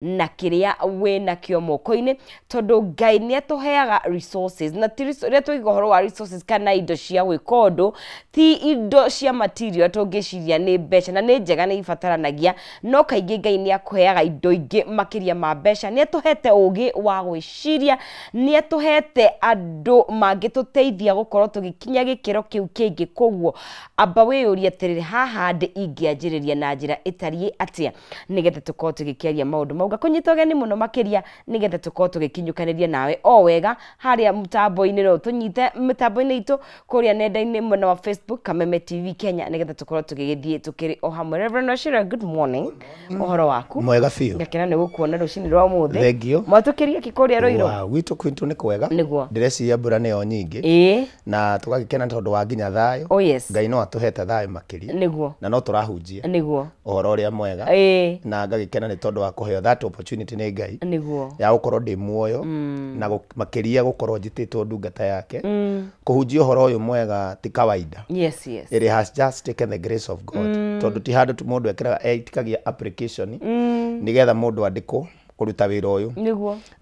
Na kĩrĩa wĩnakĩo moko-inĩ, tondũ Ngai nĩ atũheaga resources, na ti rĩrĩa tũiga ũhoro wa resources kana indo cia gwĩka ũndũ, ti indo cia material tũngĩciria nĩ mbeca, na nĩ njega, nĩ ibataranagia, no kaingĩ Ngai nĩ akũheaga indo ingĩ makĩria ma mbeca. Nĩ atũhete ũgĩ wa gwĩciria, nĩ atũhete andũ mangĩtũteithia gũkorwo tũgĩkinya gĩkĩro kĩu kĩngĩ. Koguo amba wĩyũrie atĩrĩrĩ, haha ndĩ ingĩanjĩrĩria na njĩra ĩtariĩ atĩa, nĩgetha tũkorwo tũgĩkĩaria maũndũ mau. Ngakũnyita ũgeni mũno makĩria, nĩgetha tũkorwo tũgĩkinyũkanĩria nawe o wega harĩa mũtambo-inĩ. No tũnyite mĩtambo-inĩ itũ kũrĩa nenda-inĩ, mwena wa Facebook, Kameme TV Kenya, nĩgetha tũkorwo tũgĩgĩthiĩ tũkĩrĩ o hamwe. Reverend Wachira, good morning. Ũhoro waku? Mwega biũ. Ngakena nĩ gũkuona rũcinĩ rwa ũmũthĩ. Thank you. Mwatũkĩria kĩ kũrĩa Rũirũ? Wow, gwitũ kwitũ nĩ kwega. Ndĩreciria mbura nĩyo nyingĩ na tũgagĩkena tondũ wa nginya thayũ. Ngai no atũhete thayũ makĩria na no tũrahunjia ũhoro ũrĩa mwega, na ngagĩkena nĩ tondũ wa kũheo that opportunity nĩ Ngai ya gũkorwo ndĩ muoyo na makĩria gũkorwo njĩtĩtwo ndungata yake kũhunjia ũhoro ũyũ mwega ti kawaida. It has just taken the grace of God, tondũ ti handũ tu mũndũ ekĩraga etikagia application nĩgetha mũndũ andĩkwo kũruta wĩra ũyũ.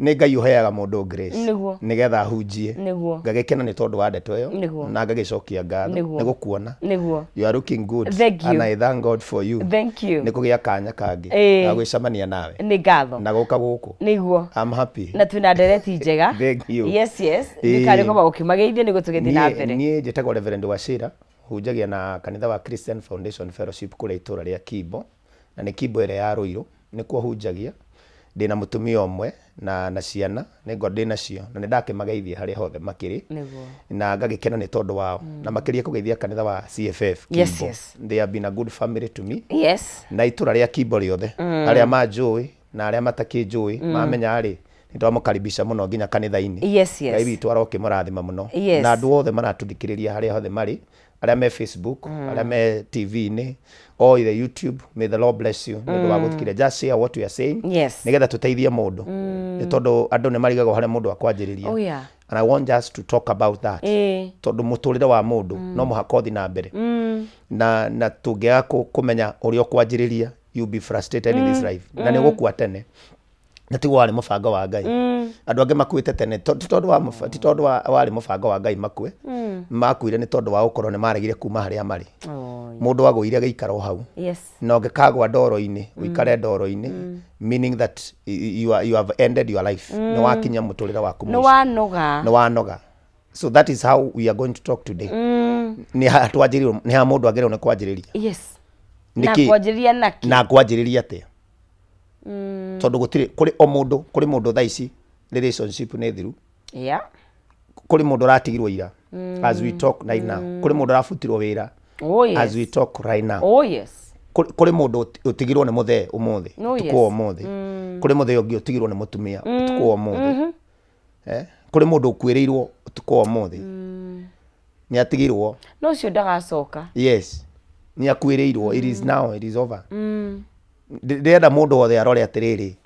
Nĩ Ngai ũheaga mũndũ grace nĩgetha ahunjie. Ngagĩkena nĩ tondũ wa ndeto ĩyo na ngagĩcokia ngatho nĩ gũkuona. You are looking good. Thank you. And I thank God for you. Thank you. Nĩ kũgĩa kanya kangĩ ga gwĩcemania nawe Nĩ ngatho. Na gũka gũkũ. I'm happy. Na twĩna ndereti njega. Thank you. Yes. Ndikari kwamba gũkĩmageithia nĩguo tũgĩthiĩ na mbere. Niĩ njĩtagwo Reverend Wachira, hunjagia na kanitha wa Christian Foundation Fellowship kũrĩa itũũra rĩa Kimbo, na nĩ Kimbo ĩrĩa ya Rũirũ nĩkuo hunjagia. Ndĩna mũtumia ũmwe na ciana nĩ ngo ndĩ nacio, na nĩ ndakĩmageithia harĩa hothe makĩrĩ na ngagĩkena nĩ tondũ wao, na makĩria kũgeithia kanitha wa CFF Kimbo. They have been a good family to me na itũra rĩa Kimbo rĩothe, arĩa manjũĩ na arĩa matakĩnjũĩ mamenya rĩ, nĩ twamũkaribisha mũno nginya kanitha-inĩ. Ngai witũ arokĩmũrathima mũno na andũ othe maratũthikĩrĩria harĩa hothe marĩ, arĩa me Facebook, arĩa me TV-inĩ, all the YouTube, may the Lord bless you nĩ ũndũ wa gũthikĩrĩria. Just share what we are saying nĩgetha tũteithie mũndũ, nĩ tondũ andũ nĩ marigagwo harĩa mũndũ akwanjĩrĩria. And I want just to talk about that, tondũ mũtũrĩre wa mũndũ no mũhaka ũthiĩ na mbere, na tũngĩaga kũmenya ũrĩa ũkwanjĩrĩria, you be frustrated in this life na nĩ ũgũkua tene, na tiguo warĩ mũbango wa Ngai. Andũ angĩ makuĩte tene ti tondũ warĩ mũbango wa Ngai makue. Makuire nĩ tondũ wa gũkorwo nĩ maregire kuma harĩa marĩ. Mũndũ agũire agĩikara o hau, na ũngĩkagwa ndoro-inĩ, ũikare ndoro-inĩ, meaning that you have ended your life, nĩ wakinya mũtũrĩre waku Nĩ mũico. Wanoga. Nĩ wanoga. So that is how we are going to talk today. Nĩ ha twanjĩrĩirwo, nĩ ha mũndũ agĩrĩirwo nĩ kwanjĩrĩria. Na Nĩkĩ? Kwanjĩrĩria naki? Na kwanjĩrĩria atĩa, tondũ gũtirĩ kũrĩ o mũndũ, kũrĩ mũndũ thaa ici relationship nĩ thiru. Kũrĩ mũndũ ũratigirwo ira as we talk right now. Kũrĩ mũndũ ũrabutirwo wĩra as we talk right now. Kũrĩ mũndũ ũtigirwo nĩ mũthee ũmũthĩ, ũtukũ wa ũmũthĩ. Kũrĩ mũthee ũngĩ ũtigirwo nĩ mũtumia ũtukũ wa ũmũthĩ. Kũrĩ mũndũ ũkuĩrĩirwo ũtukũ wa ũmũthĩ, nĩ atigirwo. No ũcio ndagacoka. Yes, nĩ akuĩrĩirwo. It is now, it is over. Ndĩrenda mũndũ wothe arore atĩrĩrĩ, it is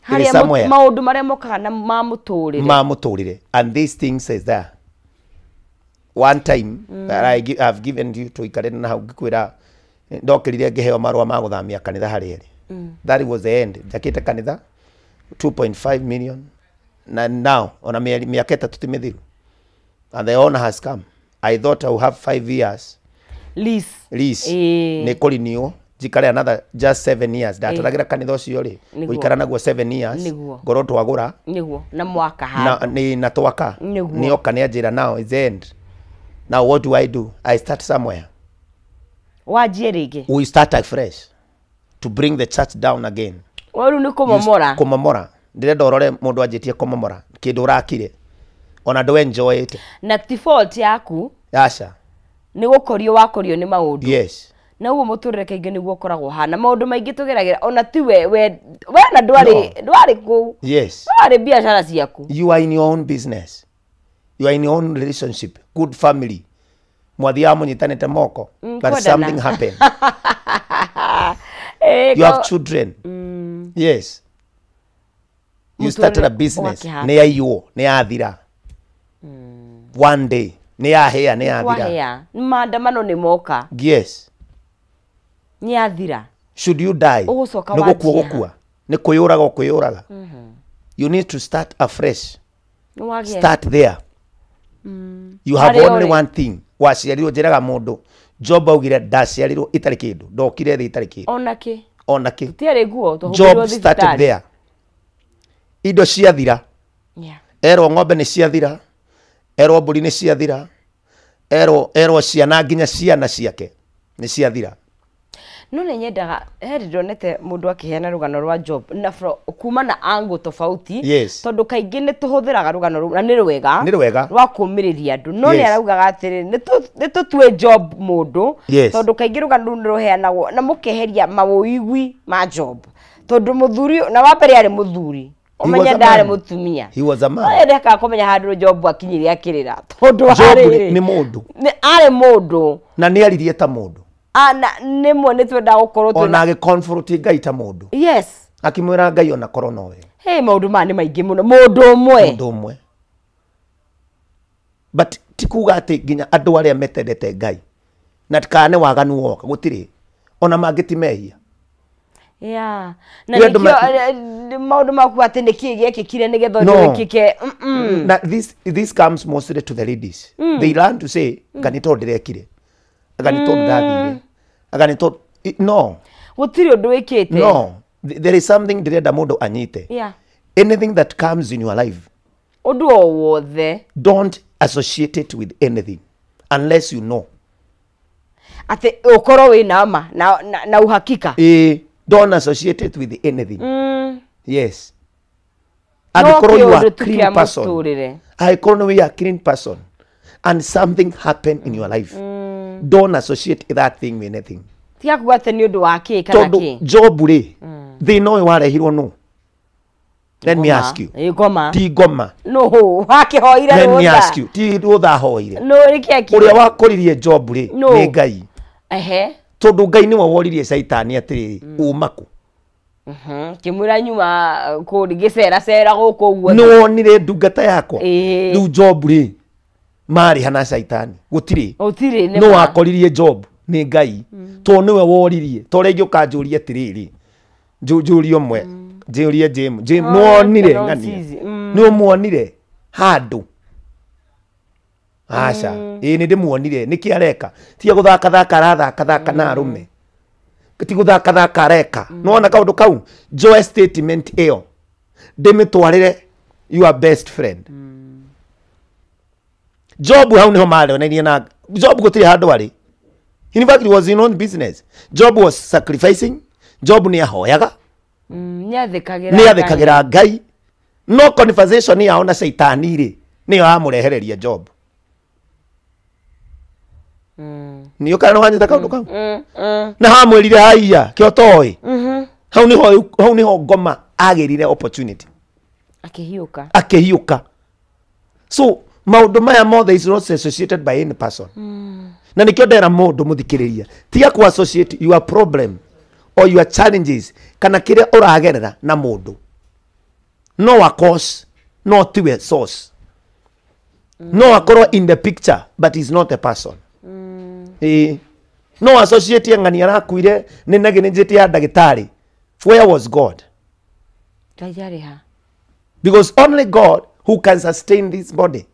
Harĩa somewhere maũndũ marĩa mokaga na ma mũtũrĩre. Ma mũtũrĩre, and these things is there. One time that I've given you tuikare na hau, ngĩkwĩra ndokĩrire ngĩheo marũa ma gũthamia kanitha harĩa ĩrĩ. That was the end. Njakĩte kanitha 2.5 million, na now ona mĩaka 3 ti mĩthiru, and the owner has come. I thought I would have 5 years Lease. Lease nĩ kũrenew, njikare another just 7 years. Ndataragira kanitha ũcio rĩ, gũikara naguo 7 years, ngorwo twagũra Nĩguo na mwaka na, handũ. nĩ na twaka. Nĩoka nĩanjĩra now is the end. Now what do I do? I start somewhere. Wanjie rĩngĩ. We start afresh to bring the church down again. Rĩu nĩ kũmomora. Kũmomora. Ndĩrenda ũrore mũndũ anjĩtie kũmomora kĩndũ ũrakire ona ndũ enjoy it. Na ti fault yaku. Aca. Nĩ gũkorio wakorio nĩ maũndũ. Na ũguo mũtũrĩre kaingĩ nĩguo ũkoragwo hana, maũndũ maingĩ tũgeragĩra ona ti we na ndwarĩ kũu. Ndwarĩ biacara ciaku. You are in your own business, you are in your own relationship, good family, mwathiaga mũnyitanĩte moko, but kwendana. Something happened. You have children. Yes, you started a Mũtũrĩre business. ũgakĩhana. Nĩ yaiywo, nĩ yathira one day, nĩ yahĩa, nĩ yathira. Kwahĩa maandamano nĩ moka. Nĩ yathira. Should you die, Ũgũcoka nĩ gũkua. wanjia. Gũkua. Nĩ kwĩyũraga ũkwĩyũraga. You need to start afresh. Start there. You have only one thing. Waciarirwo, njĩraga mũndũ, Job augire ndaciarirwo itarĩ kĩndũ, ndokire thĩ itarĩ kĩndũ. Onake. Onake. Tiarĩ nguo, Job started there. Indo ciathira. Yeah. Erwo ng'ombe nĩ ciathira, erwo mbũri nĩ ciathira, erwo ciana nginya ciana ciake nĩ ciathira. No nĩ nyendaga heri ndonete mũndũ akĩheana rũgano rwa Job na kuma na angle tofauti. Yes. Tondũ kaingĩ nĩ tũhũthĩraga rũgano rũu na nĩ rwega. Nĩ rwega. Rwa kũũmĩrĩria andũ. No nĩ Yes. araugaga atĩrĩ, nĩ tũtue Job mũndũ. Yes. Tondũ kaingĩ rũgano rũu nĩ rũheanagwo na mũkeheria mawũigui ma Job. Tondũ mũthuri na wa mbere arĩ mũthuri. Ũmenye ndarĩ mũtumia. He was a man. No ndekaga kũmenya handũ Job akinyire akĩrĩra. Tondũ Job arĩ nĩ mũndũ. Nĩ arĩ mũndũ. Na nĩ aririe ta mũndũ. Ana nĩmwe nĩ twendaga gũkorwo twĩna ona agĩconfront Ngai ta mũndũ. Yes. Akĩmwĩra Ngai ona korwo nowe. Hey, maũndũ maya nĩ maingĩ mũno. Mũndũ ũmwe. Mũndũ ũmwe. But ti kuga atĩ nginya andũ arĩa metendete Ngai na kana nĩ waganu woka gũtirĩ ona mangĩ ti mehia. Yeah. Na nĩkĩo maũndũ maku atĩ nĩkĩĩ gĩekĩkire nĩgetha ũndũ wĩkĩke. Na this comes mostly to the ladies. They learn to say nga nĩ tondũ ndĩrekire. Aga nĩ tondũ ndathire. Aga nĩ tondũ no. Gũtirĩ ũndũ wĩkĩte. No. There is something ndĩrenda mũndũ anyite. Yeah. Anything that comes in your life. Ũndũ o wothe. Don't associate it with anything unless you know. Atĩ ũkorwo wĩna ma na uhakika. Don't associate it with anything. Yes. Angĩkorwo you are a clean person. Angĩkorwo you are a clean person and something happened in your life. Don't associate that thing with anything. Tiga kuga atĩ nĩ ũndũ wa kĩ kana kĩ. Tondũ Job rĩ, thĩna ũyũ warehirwo nũ? Let me ask you. Ngoma. Ti ngoma. No, wakĩhoire rũtha. Let me ask you. Ti rũtha ahoire. No, nĩkĩ ekire? Ũrĩa wakoririe Job rĩ, nĩ Ngai. Ehe. Tondũ Ngai nĩwe woririe Caitani atĩrĩrĩ, uma kũ? Kĩmwĩra nyuma kũndĩ gĩceracera gũkũ ũguo. Nĩ wonire ndungata yakwa? Rĩu Job rĩ, marĩ hana Caitani. Gũtirĩ. Gũtirĩ nĩ no wakoririe Job nĩ Ngai. Tondũ nĩwe woririe. To rĩngĩ ũkanjũria atĩrĩrĩ. Njũrie ũmwe. Njũrie James. James nĩ wonire ng'ania. Nĩ ũmuonire handũ. Aca. Ĩĩ nĩ ndĩmuonire. Nĩkĩ areka? Tiga gũthakathaka arathakathaka na arũme. Ti gũthakathaka areka. Nĩwona kaũndũ kau? Njoe statement ĩyo. Ndĩmĩtwarĩre your best friend. Job hau niho marionairie na Job gũtirĩ handũ arĩ. In fact, he was in own business. Job was sacrificing. Job nĩ ahoyaga. Nĩ athĩkagĩra Ngai. No conversation yao na Caitani rĩ, nĩyo yamũrehereria Job. Nĩ ũkana nĩ wanyita kaũndũ kau? Na hamwĩrire haiya, kĩo toĩ. Hau nĩho ngoma agĩrire opportunity. Akĩhiũka. Akĩhiũka. So maũndũ maya mothe is not associated by any person. Na nĩkĩo ndera mũndũ mũthikĩrĩria, tiga ku associate your problem or your challenges kana kĩrĩa ũragerera na mũndũ. No a cause, no tiwe source. No akorwo in the picture but is not a person. No associate ng'ani arakuire nĩ negligence ya ndagĩtarĩ. Where was God? Ngai arĩ ha? Because only God who can sustain this body.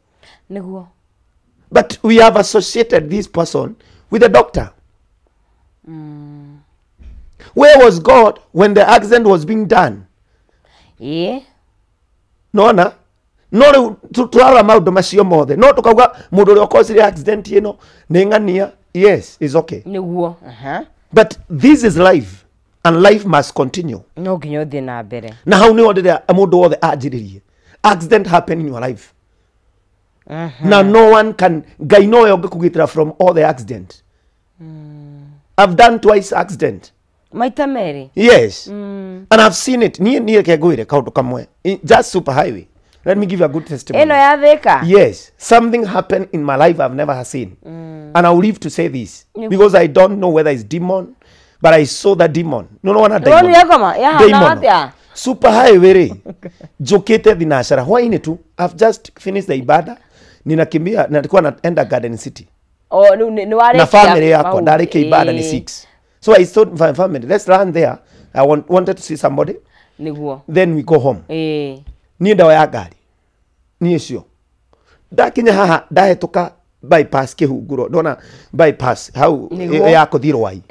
Nĩguo. But we have associated this person with a doctor. Where was God when the accident was being done? No na no rĩu tũrarora maũndũ macio mothe. No tũkauga mũndũ ũrĩa ũkosire accident ĩno nĩ ng'ania. Yes, it's okay. Nĩguo. But this is life and life must continue. No nginya ũthiĩ na mbere. Na hau nĩho ndĩrĩa mũndũ wothe anjĩrĩrie. Accident happen in your life. Now no one can Ngai nowe ũngĩkũgitĩra from all the accident. I've done twice accident. Maita merĩ. Yes. And I've seen it. Niĩ reke ngwĩre kaũndũ kamwe. Just super highway. Let me give you a good testimony. Ĩno ya Thĩka? Yes. Something happened in my life I've never seen. And I will live to say this because I don't know whether it's demon, but I saw the demon. No, no, not demon. Demon. Super highway rĩ. Njũkĩte thinacara hwainĩ tu. I've just finished the ibada. Ninakimbia na nilikuwa naenda Garden City. Oh, ni warĩkia. Na family yakwa ndarĩkia ibada ni 6. So I told my family, let's run there. I wanted to see somebody. Nĩguo. Then we go home. Niĩ ndawa ya ngari niĩ cio ndakinya haha ndahĩtũka bypass kĩhunguro, ndona bypass hau ya kũthiĩ Rwai.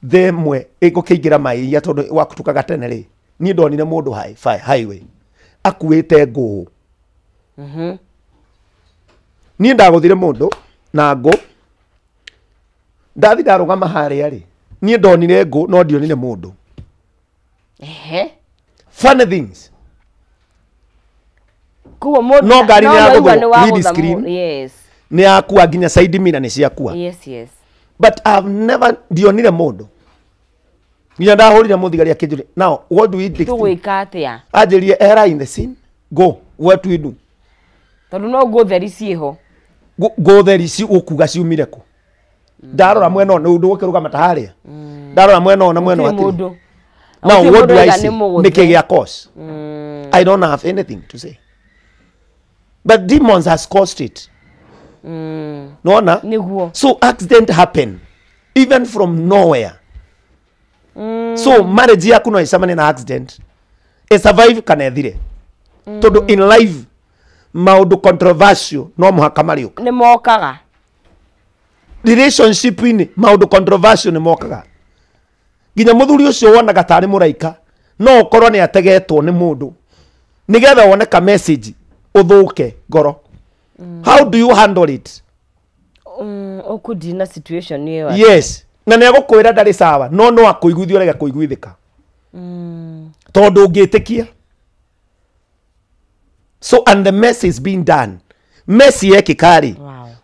Themwe ĩgũkĩingĩra maĩ ya tondũ wakutukaga tene rĩ, niĩ ndonire mũndũ highway akuĩte ngũ. Niĩ ndagũthire mũndũ na ngũ, ndathi ndarũgama harĩa rĩ, niĩ ndonire ngũ no ndionire mũndũ. Funny things. No ngari nĩ yagũthwo windscreen. Yes. Nĩ yakua nginya side mirror nĩ ciakua. Yes, yes. But I've never ndionire mũndũ. Nginya ndahũrire mũthigari akĩnjũria, now what do we do? Tũgwĩka atĩa? Anjĩrire error in the scene. Go. What do we do? Tondũ no ngũ theri ciĩho. Ngũ theri ũkuga ciumire kũ? Ndarora mwena ũyũ nĩ ũndũ ta harĩa. Ndarora mwena ũyũ na mwena ũyũ hatirĩ. Now what do I say? Nĩkĩ gĩa cause? I don't have anything to say. But demons has caused it. Nona? So accident happen even from nowhere. So marriage yaku no icemanie na accident. E survive kana ethire. Tondu in life maundu controversial no muhaka mariuka. Ni mokaga. Relationship ini maundu controversial ni mokaga. Nginya muthuri ucio wonaga tari muraika no ukorwo ni ategetwo ni mundu nigetha wone ka message uthuke ngoro. How do you handle it? Ukudi na situation iyo. Yes. Na nĩ agũkwĩra ndarĩ sawa no no akũiguithia ũrega kũiguithĩka. Tondũ ũngĩtĩkia. So and the mess is being done. Mess yekĩka rĩ,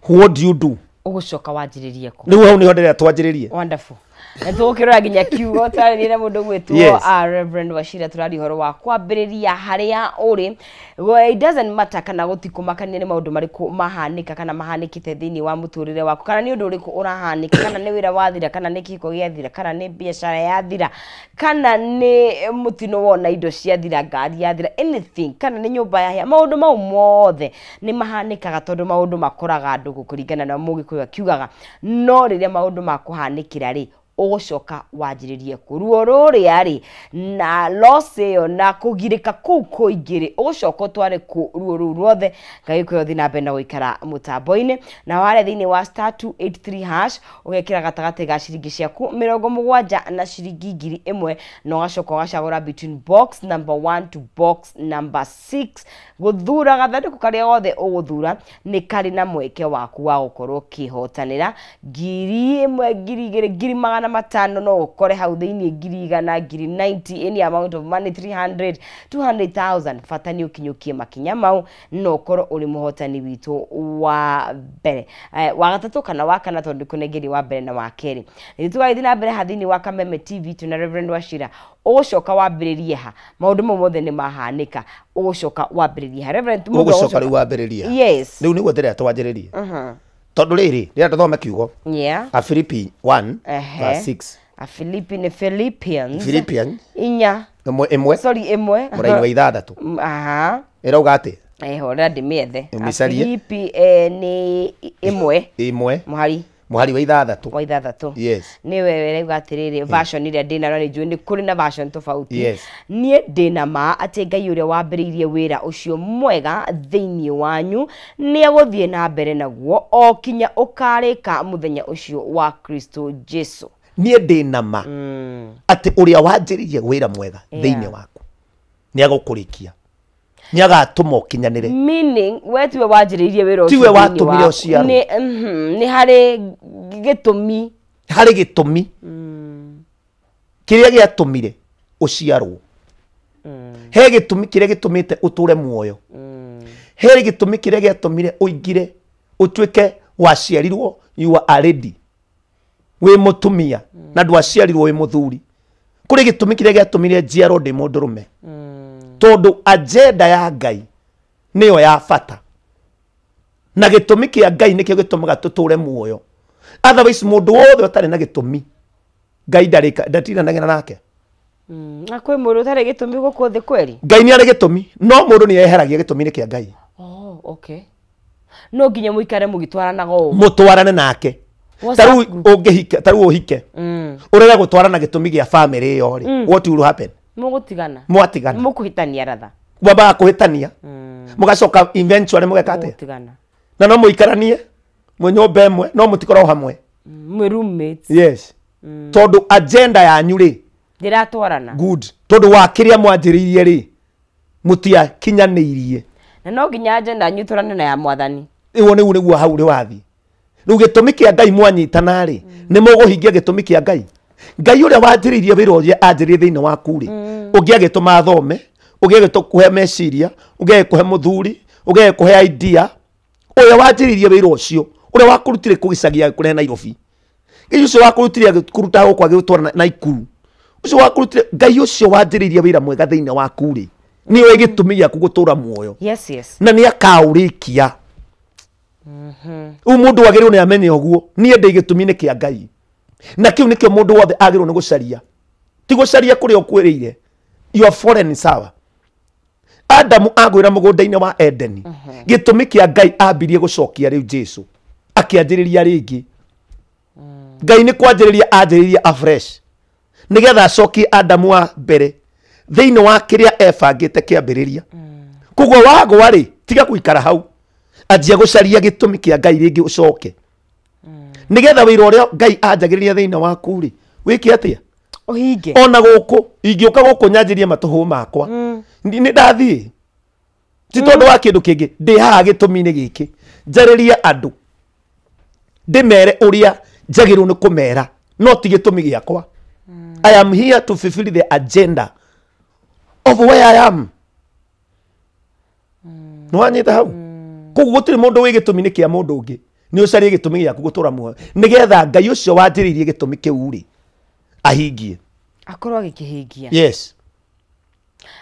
what do you do? Ũgũcoka wanjĩrĩrie kũ? Rĩu hau nĩho ndĩrenda twanjĩrĩrie. Wonderful. Na tũgũkĩrora nginya kiugo twarĩrie na mũndũ gwĩtwo Reverend Wachira, tũraria ũhoro wa kwambĩrĩria harĩa ũrĩ. It doesn't matter kana gũtikũmakania nĩ maũndũ marĩkũ mahanĩka kana mahanĩkĩte thĩinĩ wa mũtũrĩre waku, kana nĩ ũndũ ũrĩkũ ũrahanĩka, kana nĩ wĩra wathira, kana nĩ kĩhiko gĩathira, kana nĩ biacara yathira, kana nĩ mũtino wona indo ciathira, ngari yathira, anything, kana nĩ nyũmba yahĩa. Maũndũ mau mothe nĩ mahanĩkaga tondũ maũndũ makoraga andũ kũringana na Mũgĩkũyũ akiugaga. No rĩrĩa maũndũ makũhanĩkĩra rĩ, ũgũcoka wanjĩrĩrie kũ ruo rũrĩa rĩ na loss ĩyo na kũgirĩka kũu kũingĩ rĩ, ũgũcoka ũtware kũ ruo rũu ruothe. Ngai ũkĩoya ũthiĩ na mbere na gũikara mũtambo-inĩ na warĩa thĩinĩ wa *283# ũgekĩra gatagatĩ ga ciringi ciaku 70 na ciringi 1000 na ũgacoka ũgacagũra between box number 1 to box number 6. Gũthura gathandũkũ karĩa gothe ũgũthura nĩ karĩ na mweke waku wa gũkorwo ũkĩhotanĩra 1000, 2000, 500, no ũkore hau thĩinĩ 100,000, 90,000, any amount of money, 300, 200,000. Bata nĩ ũkinyũkie makinya mau no ũkorwo ũrĩ mũhotani witũ wa mbere, wa gatatũ kana wa kana, tondũ kũnengeria wa mbere na wa kerĩ. Tũgagĩthiĩ na mbere ha thĩinĩ wa Kameme TV twĩna Reverend Wachira. Ũgũcoka wambĩrĩrie ha? Maũndũ mau mothe nĩ mahanĩka, ũgũcoka wambĩrĩrie ha? Reverend, ũgũcoka rĩu wambĩrĩrie. Yes. Rĩu nĩguo ndĩrenda twanjĩrĩrie. Tondũ rĩrĩ rĩrĩa tũthome kiugo Afilipi 1 verse 6. Afilipi nĩ Philippians. Philippians inya ĩmwe, sorry, ĩmwe mũraini wa 6. Ĩrauga atĩ hora ndĩmĩethe. Afilipi nĩ ĩmwe ĩmwe mũhari wa 6. Wa 6. Yes. Nĩwe ĩrauga atĩrĩrĩ, version ĩrĩa ndĩna no nĩ njũĩ nĩ kũrĩ na version tofauti. Yes. Niĩ ndĩna ma atĩ Ngai ũrĩa wambĩrĩirie wĩra ũcio mwega thĩinĩ wanyu nĩ egũthiĩ na mbere naguo o kinya ũkarĩka mũthenya ũcio wa Kristo Jesu. Niĩ ndĩna ma atĩ ũrĩa wanjĩrĩirie wĩra mwega thĩinĩ waku nĩ egũkũrĩkia, nĩ agatũma ũkinyanĩre. Meaning we tiwe wanjĩrĩirie wĩra ũcio, tiwe watũmire ũciarwo, nĩ harĩ gĩtũmi, harĩ gĩtũmi kĩrĩa gĩatũmire ũciarwo. He gĩtũmi kĩrĩa gĩtũmĩte ũtũre muoyo. He gĩtũmi kĩrĩa gĩatũmire ũingire ũtuĩke waciarirwo, you are ready, wĩ mũtumia na ndwaciarirwo wĩ mũthuri. Kũrĩ gĩtũmi kĩrĩa gĩatũmire njiarwo ndĩ mũndũrũme. Tondũ agenda ya Ngai nĩyo ya bata, na gĩtũmi kĩa Ngai nĩkĩo gĩtũmaga tũtũre muoyo. Otherwise mũndũ wothe ũtarĩ na gĩtũmi Ngai ndatindanagĩra nake. Na kwĩ mũndũ ũtarĩ gĩtũmi gũkũ thĩ kweri? Ngai nĩ arĩ gĩtũmi, no mũndũ nĩ eheragia gĩtũmi-inĩ kĩa Ngai. Oh, okay. No nginya mũikare mũgĩtwaranaga ũũ, mũtwarane nake. Tarĩu ũngĩhika, tarĩu ũhike, ũrege gũtwarana gĩtũmi gĩa family ĩyo rĩ, what will happen? Mũgũtigana. Mwatigana. Mũkũhĩtania ratha. Mwambaga kũhĩtania. Mũgacoka eventually mũgeka atĩa? Mũgũtigana. Na no mũikaranie mwĩ nyũmba ĩmwe no mũtikorwo hamwe. Mwĩ roommates. Yes. Tondũ agenda yanyu rĩ ndĩratwarana. Good. Tondũ wa kĩrĩa mwanjĩrĩirie rĩ mũtiakinyanĩirie. Na no nginya agenda yanyu ĩtwarane na ya mwathani. Ĩguo nĩguo nĩguo hau rĩ wathiĩ. Rĩu gĩtũmi kĩa Ngai mwanyitana rĩ nĩ mũgũhingia gĩtũmi kĩa Ngai. Ngai ũrĩa wanjĩrĩirie wĩra ũrĩa anjĩrĩirie thĩinĩ waku rĩ ũngĩ agĩtũma athome, ũngĩ agĩtũkũhe meciria, ũngĩ agĩkũhe mũthuri, ũngĩ agĩkũhe idea, ũrĩa wanjĩrĩirie wĩra ũcio ũrĩa wakũrutire kũgĩcagia kũrehe Nairobi, Ngai ũcio wakũrutire agĩkũruta gũkũ agĩgũtwara Naikuru, ũcio wakũrutire, Ngai ũcio wanjĩrĩirie wĩra mwega thĩinĩ waku rĩ nĩwe gĩtũmi gĩaku gũtũra muoyo. Yes, yes. Na nĩ akaũrĩkia. Rĩu mũndũ agĩrĩirwo nĩ amenye ũguo, niĩ ndĩ gĩtũmi-inĩ kĩa Ngai, na kĩu nĩkĩo mũndũ wothe agĩrĩirwo nĩ gũcaria, ti gũcaria kũrĩa ũkwĩrĩire. You are foreign, sawa. Adamu agwĩra mũgũnda-inĩ wa Edeni, gĩtũmi kĩa Ngai ambirie gũcokia rĩu Jesu akĩanjĩrĩria rĩngĩ. Ngai nĩ kwanjĩrĩria anjĩrĩria afresh nĩgetha acokie Adamu wa mbere thĩinĩ wa kĩrĩa ebangĩte kĩambĩrĩria. Koguo wagwa rĩ, tiga gũikara hau, anjia gũcaria gĩtũmi kĩa Ngai rĩngĩ ũcoke, nĩgetha wĩra ũrĩa Ngai anjagĩrĩria thĩinĩ waku rĩ wĩke atĩa? Ũhinge. Ona gũkũ ingĩũka gũkũ nyanjĩrie matũhũ makwa, nĩ ndathiĩ ti tondũ wa kĩndũ kĩngĩ, ndĩ haha gĩtũmi-inĩ gĩkĩ njarĩrie andũ ndĩmere ũrĩa njagĩrĩirwo nĩ kũmera, no ti gĩtũmi gĩakwa. I am here to fulfill the agenda of where I am. Nĩ wanyita hau? Koguo gũtirĩ mũndũ wĩ gĩtũmi-inĩ kĩa mũndũ ũngĩ, nĩ ũcarie gĩtũmi gĩaku gũtũra muoyo nĩgetha Ngai ũcio wanjĩrĩirie gĩtũmi kĩu rĩ ahingie, akorwo agĩkĩhingia. Yes.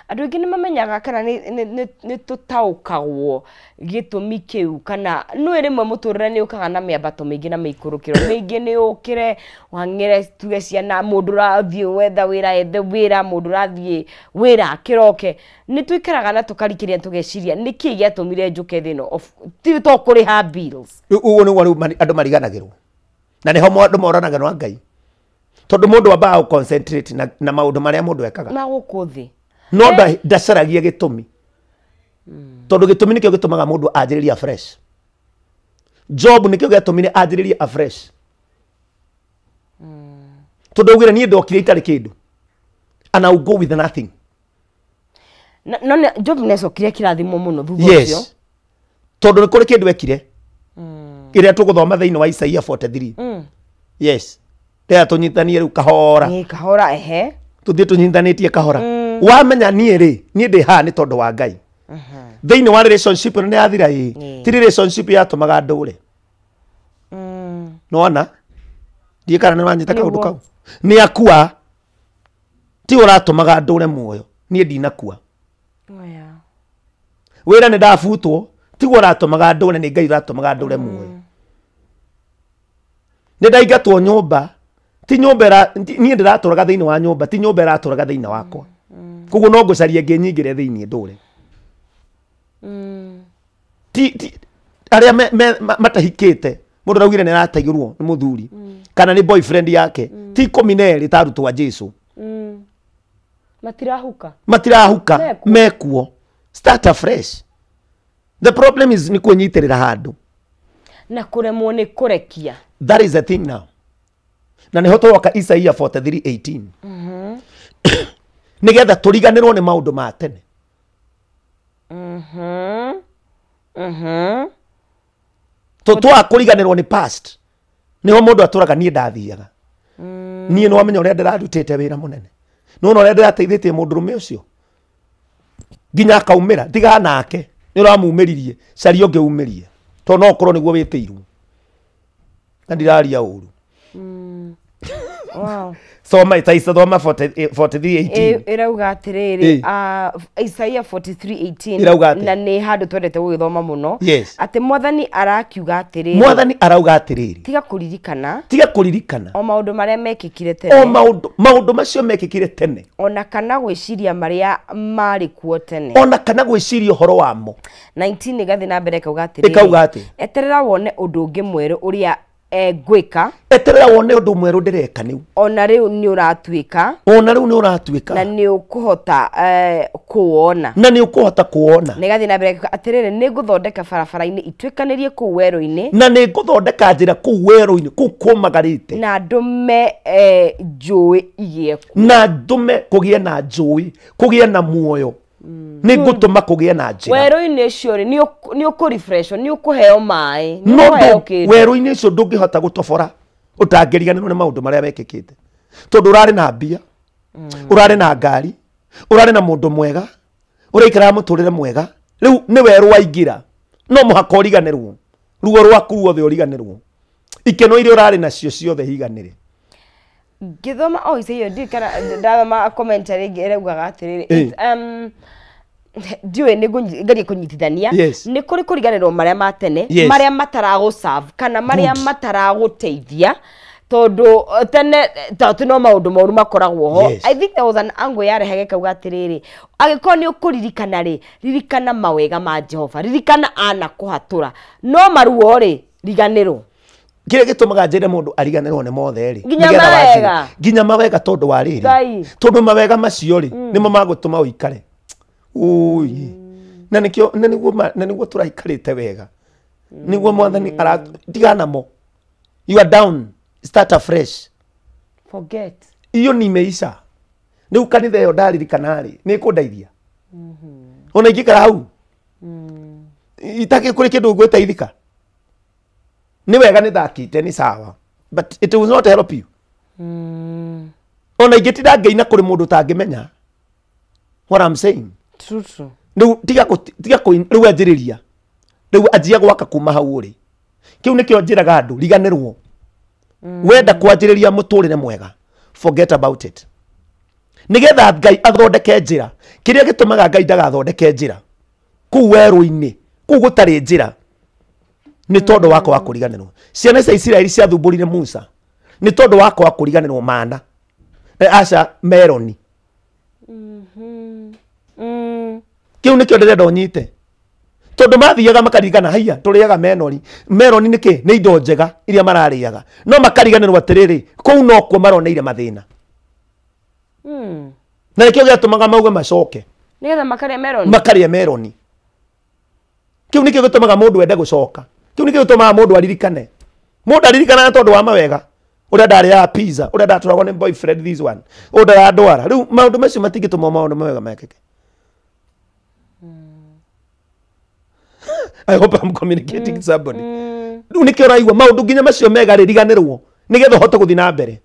Andũ aingĩ nĩ mamenyaga kana nĩ tũtaũkagwo gĩtũmi kĩu, kana nĩ rĩmwe mũtũrĩre nĩ ũkaga na mĩambato mĩingĩ na mĩikũrũkĩro mĩingĩ, nĩ ũkĩre wang'ere tuge ciana, mũndũ ũrathiĩ wetha wĩra ethe wĩra, mũndũ ũrathiĩ wĩra akĩroke, nĩ tũikaraga na tũkarikĩria tũgeciria nĩkĩ gĩatũmire njũke thĩ ĩno, ti to kũrĩha bills. Rĩu ũguo nĩguo rĩu andũ mariganagĩrwo, na nĩho andũ moranaga na Ngai, tondũ mũndũ ambaga gũ concentrate na maũndũ marĩa mũndũ ekaga ma gũkũ thĩ, no ndacaragia gĩtũmi, tondũ gĩtũmi nĩkĩo gĩtũmaga mũndũ anjĩrĩrie afresh. Job nĩkĩo gĩatũmire anjĩrĩrie afresh, tondũ augire niĩ ndokire itarĩ kĩndũ and I will go with nothing. No Job nĩacokire kĩrathimo mũno thutha ũcio. Yes, tondũ nĩ kũrĩ kĩndũ ekire ĩrĩa tũgũthoma thĩinĩ wa Isaia 43. Yes, rĩrĩa tũnyitanie rĩu kahora. Ĩ, kahora, ehe. Tũthiĩ tũnyitanĩtie kahora. Wamenya niĩ rĩ, niĩ ndĩ haha nĩ tondũ wa Ngai thĩinĩ wa relationship ĩno nĩ yathira ĩ, ti relationship yatũmaga ndũre. Nĩwona ndiĩ kana nĩ wanyita kaũndũ Nĩguo. kau, nĩ akua ti ũratũmaga ndũre muoyo, niĩ ndinakua. Oh, yeah. Wĩra nĩ ndabutwo, tiguo ũratũmaga ndũre, nĩ Ngai ũratũmaga ndũre muoyo. Nĩ ndaingatwo nyũmba, ti nyũmba niĩ ndĩratũraga thĩinĩ wa nyũmba, ti nyũmba ĩratũraga thĩinĩ wakwa, koguo no ngũcaria ĩngĩ nyingĩre thĩinĩ ndũre. Ti arĩa matahikĩte, mũndũ araugire nĩ arateirwo nĩ mũthuri kana nĩ boyfriend yake, ti 12 ta arutwo a Jesu. Matirahuka. Matirahuka. Mekuo. Mekuo. Start afresh. The problem is nĩ kwĩnyitĩrĩra handũ na kũremwo nĩ kũrekia. That is the thing now, na nĩho tũroka Isaia 43:18, nĩgetha tũriganĩrwo nĩ maũndũ ma tene. Tũtwaga kũriganĩrwo nĩ past, nĩho mũndũ atũraga niĩ ndathiaga, niĩ nĩ wamenya ũrĩa ndĩrarutĩte wĩra mũnene, nĩwona ũrĩa ndĩrateithĩtie mũndũrũme ũcio nginya akaumĩra, tiga nake nĩ ũramumĩririe, caria ũngĩ umĩrie, tondũ no ũkorwo nĩguo wĩtĩirwo, na ndiraria ũru. Soma Isaia, thoma 43:18. Ĩrauga atĩrĩrĩ, Isaia 43:18. Ĩrauga atĩa? Na nĩ handũ twendete gũgĩthoma mũno. Yes. Atĩ mwathani arakiuga atĩrĩrĩ, Mwathani arauga atĩrĩrĩ, tiga kũririkana tiga kũririkana o maũndũ marĩa mekĩkire o tene, maũndũ macio mekĩkire tene, ona kana gwĩciria marĩa marĩ kuo tene. Ona kana gwĩciria ũhoro wamo. 19 ĩgathiĩ na mbere ĩkauga atĩrĩrĩ, Ĩkauga atĩ? Eterera wone ũndũ ũngĩ mwerũ ũrĩa Ngwĩka. Eterera wone ũndũ mwerũ ndĩreka nĩu. Ona rĩu nĩ ũratuĩka. Ona rĩu nĩ ũratuĩka. Na nĩ ũkũhota kũwona. Na nĩ ũkũhota kũwona. Na ĩgathiĩ na mbere atĩrĩrĩ, nĩ ngũthondeka barabara-inĩ ituĩkanĩrie kũu werũ-inĩ. Na nĩ ngũthondeka njĩra kũu werũ-inĩ, kũu kũmagarĩte. Na ndũme njũĩ igĩe kuo. Na ndũme kũgĩe na njũĩ, kũgĩe na muoyo. Nĩ ngũtũma kũgĩe na njĩra. Werũ-inĩ ũcio rĩ, nĩ ũkũrefresh, nĩ ũkũheo maĩ, nĩ ũkũheo kĩndũ. Werũ-inĩ ũcio ndũngĩhota gũtobora ũtangĩriganĩrwo nĩ maũndũ marĩa mekĩkĩte. Tondũ ũrarĩ na mbia, ũrarĩ na ngari, ũrarĩ na mũndũ mwega, ũraikaraga mũtũrĩre mwega. Rĩu nĩ werũ waingĩra, no mũhaka ũriganĩrwo. Ruo rwaku ruothe ũriganĩrwo. Ikeno iria ũrarĩ nacio ciothe higanĩre. Ngĩthoma o ica iyo ndiũĩ kana ndathoma commentary ĩngĩ ĩraugaga atĩrĩrĩ, ndiũĩ nĩ ngerie kũnyitithania. Nĩ kũrĩ kũriganĩrwo marĩa ma tene, marĩa mataragũ-serve kana marĩa mataragũteithia, tondũ tene tondũ no maũndũ moru makoragwo ho. I think there was an angle yarehage kauga atĩrĩrĩ, angĩkorwo nĩ ũkũririkana rĩ, ririkana mawega ma Jehova, ririkana anakũhatũra, no maruo rĩ, riganĩrwo. Kĩrĩa gĩtũmaga njĩre mũndũ ariganĩrwo nĩ mothe rĩ, nginya mawega, nginya mawega, tondũ wa rĩrĩ, tondũ mawega macio rĩ nĩmo magũtũma ũikare. Ui, na nĩkĩo, na nĩguo tũraikarĩte wega, nĩguo Mwathani tigana namo. You are down, start afresh, forget iyo ni imeisha. Rĩu kanitha ĩyo ndaririkana rĩ, nĩ ĩkũndeithia. Ona ingĩikara hau itakĩ kũrĩ kĩndũ ngwĩteithĩka. Nĩ wega nĩ thakĩte, nĩ sawa, but it will not help you. Ona ingĩtinda ngĩina kũrĩ mũndũ ũtangĩmenya what I'm saying. True, true. Rĩu tiga rĩu anjĩrĩria, rĩu anjia gwaka kuma hau ũrĩ. Kĩu nĩkĩo njĩraga andũ, riganĩrwo. Wenda kwanjĩrĩria mũtũrĩre mwega, forget about it. Nĩgetha Ngai athondeke njĩra. Kĩrĩa gĩtũmaga Ngai ndagathondeke njĩra kũu werũ-inĩ, kũu gũtarĩ njĩra, nĩ tondũ wakwa wa kũriganĩrwo. Ciana cia Isiraeli ciathumbũrire Musa nĩ tondũ wakwa wa kũriganĩrwo mana. Aca meroni. Kĩu nĩkĩo ndĩrenda ũnyite. Tondũ mathiaga makaririkana, haiya tũrĩaga menori. Meroni nĩ kĩ? Nĩ indo njega iria mararĩaga. No makariganĩrwo atĩrĩrĩ, kũu nokuo maroneire mathĩna. Na nĩkĩo gĩatũmaga mauge macoke. Nĩgetha makarĩa meroni. Makarĩa meroni. Kĩu nĩkĩo gĩtũmaga mũndũ ende gũcoka. Kĩu nĩkĩo gĩtũmaga mũndũ aririkane. Mũndũ aririkanaga tondũ wa mawega. Ũrĩa ndarĩaga pizza, ũrĩa ndatwaragwo nĩ boyfriend this one, ũrĩa ndarandwara. Rĩu maũndũ macio matingĩtũma maũndũ mawega mekĩke. I hope I'm communicating somebody. Rĩu nĩkĩo ũraigua maũndũ nginya macio mega rĩ, riganĩrwo nĩgetha ũhote gũthiĩ na mbere.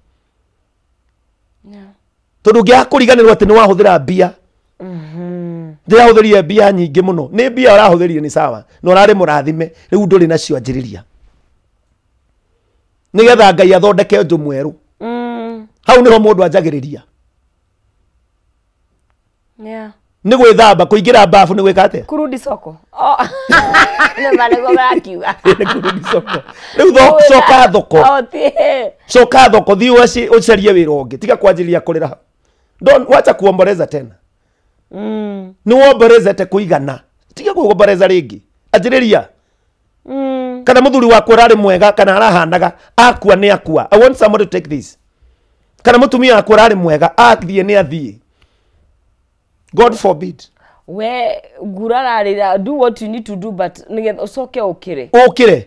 Tondũ ũngĩaga kũriganĩrwo atĩ nĩ wahũthĩra mbia, ndĩrahũthĩrire mbia nyingĩ mũno, nĩ mbia ũrahũthĩrire nĩ sawa, na ũrarĩ mũrathime, rĩu ndũrĩ nacio anjĩrĩria. Nĩgetha Ngai athondeke ũndũ mwerũ. Hau nĩho mũndũ anjagĩrĩria. Nĩ gwĩthamba, kũingĩra bafu nĩ gwĩka atĩa? Kurudi soko. Nĩ marĩguo marakiuga. Nĩ kurudi soko. Rĩu coka thoko. Coka thoko, thiĩ ũcarie wĩra ũngĩ, tiga kwanjĩrĩria kũrĩra hau. Don't wacha kuomboleza tena. Nĩ wombolezete kũigana, tiga kuomboleza rĩngĩ, anjĩrĩria. Kana mũthuri waku ũrarĩ mwega kana arahanaga, akua nĩ akua. I want somebody to take this. Kana mũtumia waku ũrarĩ mwega, athiĩ nĩ athiĩ. God forbid. We gurararira, do what you need to do, but nĩgetha ũcoke ũkĩre. Ũkĩre.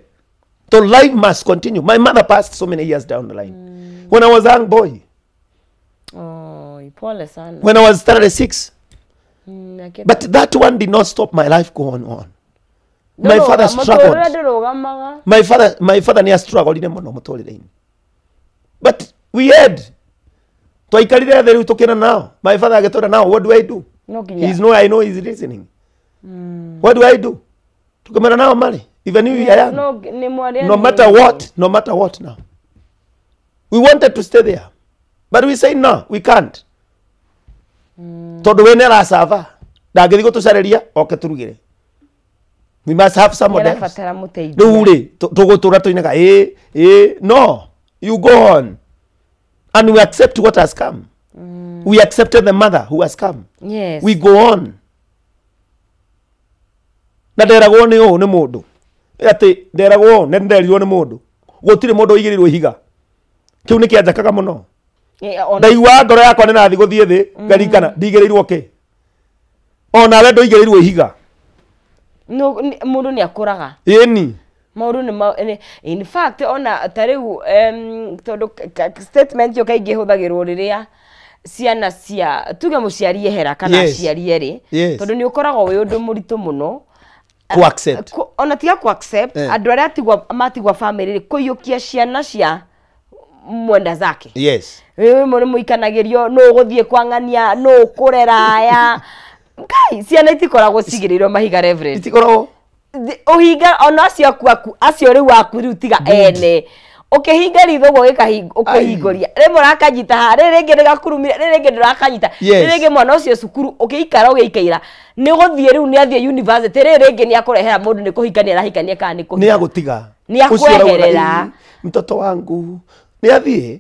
So life must continue. My mother passed so many years down the line. When I was a young boy. Oh, pole sana. When I was 36. But that one did not stop my life going on. My father struggled. My father near struggled in mũno mũtũrĩre-inĩ. But we had twaikarire thĩ rĩu tũkĩra now. My father agĩtwĩra now, what do I do? He's no, I know he's listening. What do I do? Tukemera nao mali. Even if we are young. No matter what, no matter what now. We wanted to stay there. But we say no, we can't. Tondũ we nĩ aracaba. Ndangĩthiĩ gũtũcarĩria, oke tũrugĩre. We must have somebody else. Rĩu rĩ, tũgũtũra tũinaga, no, you go on. And we accept what has come. We accepted the mother who has come. Yes. We go on. Na nderagwo nĩ ũũ nĩ mũndũ. Atĩ nderagwo nĩ nderirwo nĩ mũndũ. Gũtirĩ mũndũ ũigĩrĩirwo ihiga. Kĩu nĩ kĩanjakaga mũno. Ndaigua ngoro yakwa nĩ nathi gũthiĩ thĩ, ngarikana ndigĩrĩirwo kĩ. Onawe ndũigĩrĩirwo ihiga. No mũndũ nĩ akũraga. Ĩni. Maũndũ nĩ in fact ona ta rĩu tondũ statement ĩyo kaingĩ ĩhũthagĩrwo rĩrĩa ciana cia tuge mũciari ehera kana aciari erĩ, tondũ nĩ ũkoragwo wĩ ũndũ mũritũ mũno ku accept. Ona tiga ku accept andũ arĩa matigwa family kũiyũkia ciana cia mwenda zake. Yes. Wewe mũrĩ mũikanagĩrio no ũgũthiĩ kwang'ania no ũkũrera aya. Ngai ciana itikoragwo cigĩrĩirwo mahiga Reverend. Itikoragwo. Ũhinga ona acio aku acio rĩu aku rĩu tiga ene. Ũkĩhinga ritho ũguo ũkĩhingũria. Rĩmwe ũrakanyita haha, rĩrĩ rĩngĩ nĩgakurumire, rĩrĩ rĩngĩ ndũrakanyita. Rĩrĩ rĩngĩ mwana ũcio cukuru ũkĩikara ũgĩikaira. Nĩ ũgũthiĩ rĩu nĩ athiĩ university, rĩrĩ rĩngĩ nĩ akũrehera mũndũ nĩ kũhikania arahikania kana nĩ kũhika. Nĩ agũtiga. Nĩ akweherera. Mtoto wangu nĩ athiĩ.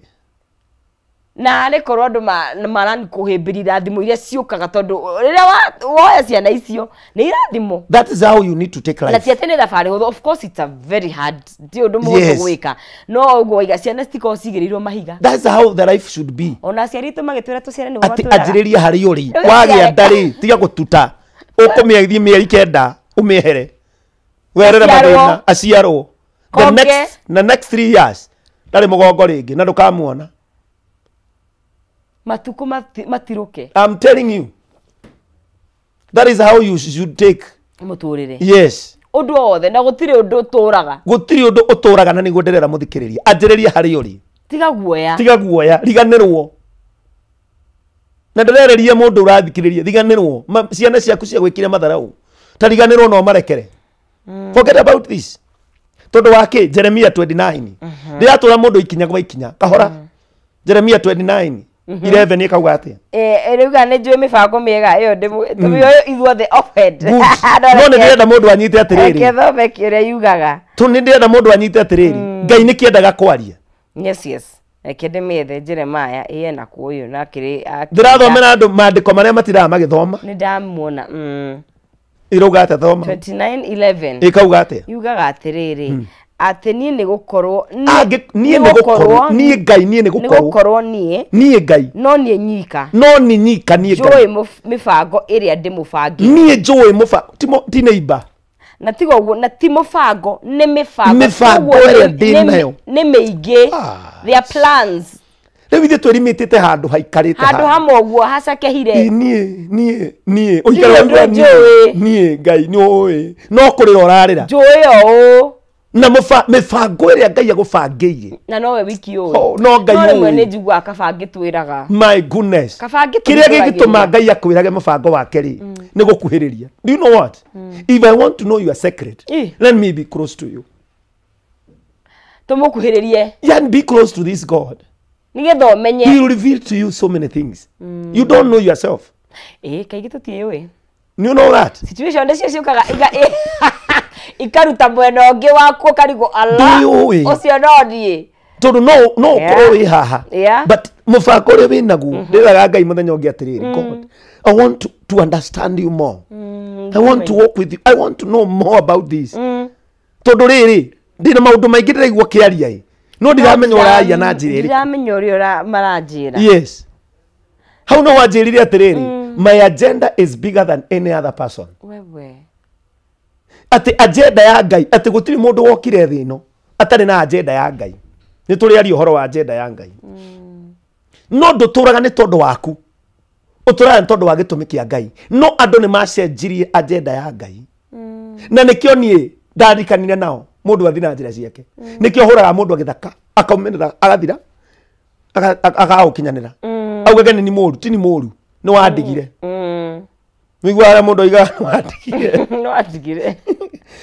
Na nĩ korwo andũ marakũhĩmbĩria irathimo iria ciũkaga tondũ rĩrĩa woya ciana icio nĩ irathimo. That is how you need to take life. Na ti atĩ nĩ thabarĩ hũthũ. Of course it's a very hard, ti ũndũ mũhũthũ gwĩka. No ũguo waiga ciana citikoragwo cigĩrĩirwo mahiga. That's how the life should be. Ona aciari aitũ magĩtwĩra tũciare nĩguo atĩ matwĩraga. Anjĩrĩria harĩ ũrĩ wagĩa ndarĩ tiga gũtuta ũkũmĩathiĩ mĩeri 9 ũmĩehere werere mathĩna aciarwo the next 3 years ndarĩ mũgongo rĩngĩ na ndũkamuona. Matuko matiruke. I'm telling you. That is how you should take muturire. Yes. Undu wothe na gutiri undu uturaga. Gutiri undu uturaga na niguo ndirera muthikiriria. Anjiriria hari uri. Tiga guoya. Tiga guoya, riganirwo. Na ndirereria mundu urathikiriria, riganirwo. Ciana ciaku cia gwikire matharau. Ta riganirwo no marekere. Forget about this. Tondu wake Jeremiah 29. Ndiratura mundu ikinya gwa ikinya. Kahora. Jeremiah 29. 11 ikauga atia? Rĩu nĩ njũĩ mĩbango mĩega ĩyo tũmĩoĩ ithuothe off head. No nĩ ndĩrenda mũndũ anyite atĩrĩrĩ. Reke thome kĩrĩa yugaga. Tu nĩ ndĩrenda mũndũ anyite atĩrĩrĩ. Ngai nĩ kĩendaga kwaria. Yes yes. Reke ndĩmĩethe Jeremiah ĩye na kuo na kĩrĩ. Ndĩrathomera andũ maandĩko marĩa matiraga magĩthoma. Nĩ ndamuona. Irauga atĩa thoma? 29:11. Ĩkauga atĩa? Yugaga atĩrĩrĩ. Atĩ niĩ nĩ gũkorwo niĩ nĩ gũkorwo niĩ Ngai niĩ nĩ gũkorwo niĩ niĩ Ngai no niĩ nyika no niĩ nyika niĩ Ngai njũĩ mĩbango ĩrĩa ndĩmũbangĩire niĩ njũĩ mũbango ti neighbor na tiga ũguo na ti mũbango nĩ mĩbango ĩrĩa ndĩ nayo nĩ mĩingĩ. Their plans rĩu ithuĩ twĩrimĩtĩte handũ haikarĩte handũ hamwe ũguo hacakehire niĩ niĩ niĩ ũikare ũguo niĩ Ngai nĩ ũĩ no kũrĩra ũrarĩra njũĩ o ũũ na mĩbango ĩrĩa Ngai agũbangĩire na nowe wiki ũĩ no Ngai no rĩmwe nĩ njiguaga kaba ngĩtwĩraga. My goodness. Kaba kĩrĩa gĩgĩtũma Ngai akwĩrage mũbango wake rĩ nĩ gũkuhĩrĩria. Do you know what? If I want to know your secret, let me be close to you. Tũmũkuhĩrĩrie. Yeah, be close to this God. Nĩgetha ũmenye. He will reveal to you so many things. You don't know yourself. Kaingĩ tũtiĩũĩ. You know that? Situation icio ciũkaga ikaruta mwena ũngĩ waku ũkarigwo ala ũcio no niĩ tondũ no ũkorwo wĩ haha but mũbango ũrĩa wĩ naguo ndĩraga Ngai mũthenya ũngĩ atĩrĩrĩ, God, I want to understand you more. I want to walk with you. I want to know more about this. Tondũ rĩrĩ ndĩna maũndũ maingĩ ndĩraigua kĩaria ĩ no ndiramenya ũraria na njĩra ĩrĩkũ. Ndiramenya ũrĩa maranjĩra. Yes. Hau no wanjĩrire atĩrĩrĩ, my agenda is bigger than any other person. Wewe atĩ agenda ya Ngai atĩ gũtirĩ mũndũ wokire thĩ ĩno atarĩ na agenda ya Ngai. Nĩ tũrĩaria ũhoro wa agenda ya Ngai. No ndũtũraga nĩ tondũ waku, ũtũraga nĩ tondũ wa gĩtũmi kĩa Ngai. No andũ nĩ macenjirie agenda ya Ngai. Na nĩkĩo niĩ ndarikanire nao mũndũ athi na njĩra ciake. Nĩkĩo hũraga mũndũ agĩthaka akaumĩrĩra agathira agaũkinyanĩra augage nĩ mũru ti nĩ mũru nĩ wandigire. Nĩigua arĩa mũndũ oigaga nĩ wandigire. Nĩ wandigire.